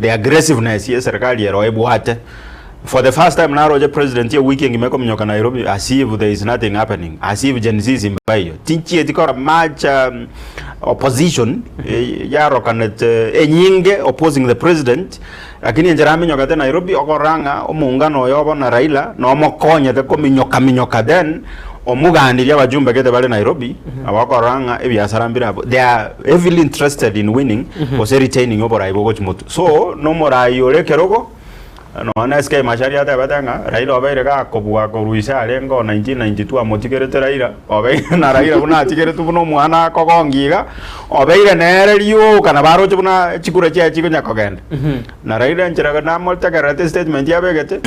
Speaker 13: the aggressiveness ya eserekari ero ebwate. For the first time naroche president ewiki engima ekominyoka Nairobi as if there is nothing happening, as if Gen Zs mbaiyo. Tinchieti korora much opposition yarokanete enyinge opposing the president, lakini enchera aminyokete Nairobi okorora ng'a omoungano oyo obo na Raila nomokonyete kominyoka minyoka then omogandirie abajumbe gete bare Nairobi nabo okorora ng'a ebiasara mbire abwo they are heavily interested in winning gose retaining oborai bogochi motwe. So nomorai ore ekerogo nonya na SK Macharia atebete ng'a Raila obeire gakobua korwa ise arenge o 1992 amotigerete Raila obeire na Raila buna atigeretwe buna omwana akogongia iga obeire nere rioka nabo aroche buna chikura chiaye chikonya kogenda. Na Raila enchera namotegererete estatement abegete.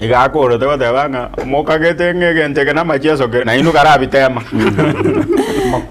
Speaker 13: Iga akorete goteba ng'a mokagete ng'a egento eke namacheso kere, nainwe karabitema.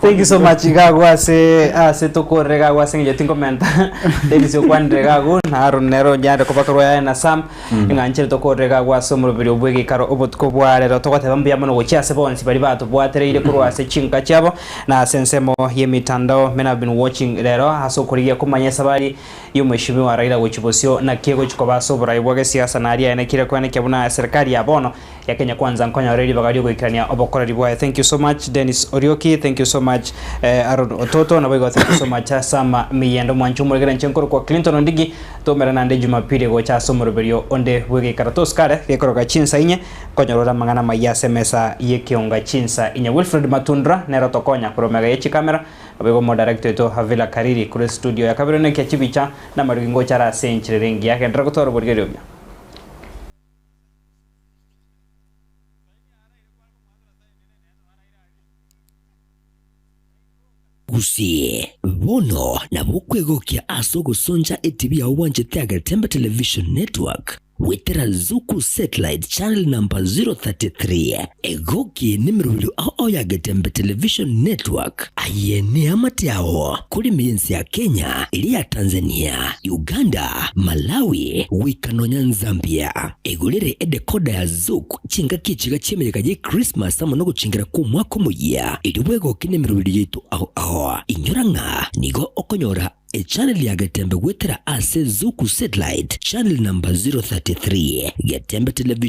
Speaker 1: Thank you so much gago ase ase tokorire gago ase eng'encho tinkomenta Dennis okwanire gago na Aaron nero onyare kobakorwa yaye na Sam ng'a nchere tokorire gago ase omoroberi obwe egeikaro obotuko bwa rero togoteba mbuya mono gochia ase bonsi baria batobwatereire korwa ase chinka chiabo na ase ensemo y'emitandao many have been watching rero ase okorigia komanya esabari y'Omweshimiwa Raila gochia bosio, naki egochia koba ase oborai bwa gesiasa na aria aenekire koenekia buna eserekari ya bono ya Kenya Kwanza nkonyora ribaga riogoikerania obokoreri bwaye. Thank you so much Dennis Orioki, thank you so much Aaron Ototo, naboigo thank you so much Sama Miyendo mwanche omoregere inche nkorokwa Clinton Ondigi, toumera naende Jumapili gocha ase omoroberio onde bw'egeikaro tosikare gekoroka chinsa inye nkonyora ore amang'ana amayia ase emesa y'ekeonga chinsa inye. Wilfred Matundura nere otokonya korwa mega ye chikamera. Naboigo omodarekta oito Havila Kariri korwa estudio ya kabere nekia chibicha na amariogi ngocha are ase enchera ere engiya. Genderera gotwara oborigereria obuya.
Speaker 4: Gusii, bono nabo okwegokia ase ogosoncha etibi yao bwanchete Agetembe Television Network. Goetera Zuku Satellite Channel number 033, egoki nemeroberio ao ao ya Getembe Television Network. Aye neamate ao korime y'ense ya Kenya, eria ya Tanzania, Uganda, Malawi, goika nonya Nzambia. Egorere edecoder ya Zuku chingaki echiga chi'emeyega ye Christmas amo nogochengera kw'omwaka omoyia, erio bwegoke nemeroberio yaito ao ao. Inyora ng'a nigo okonyora. Echannel ya Getembe goetera ase Zuku Satellite, channel number 033, Getembe Television.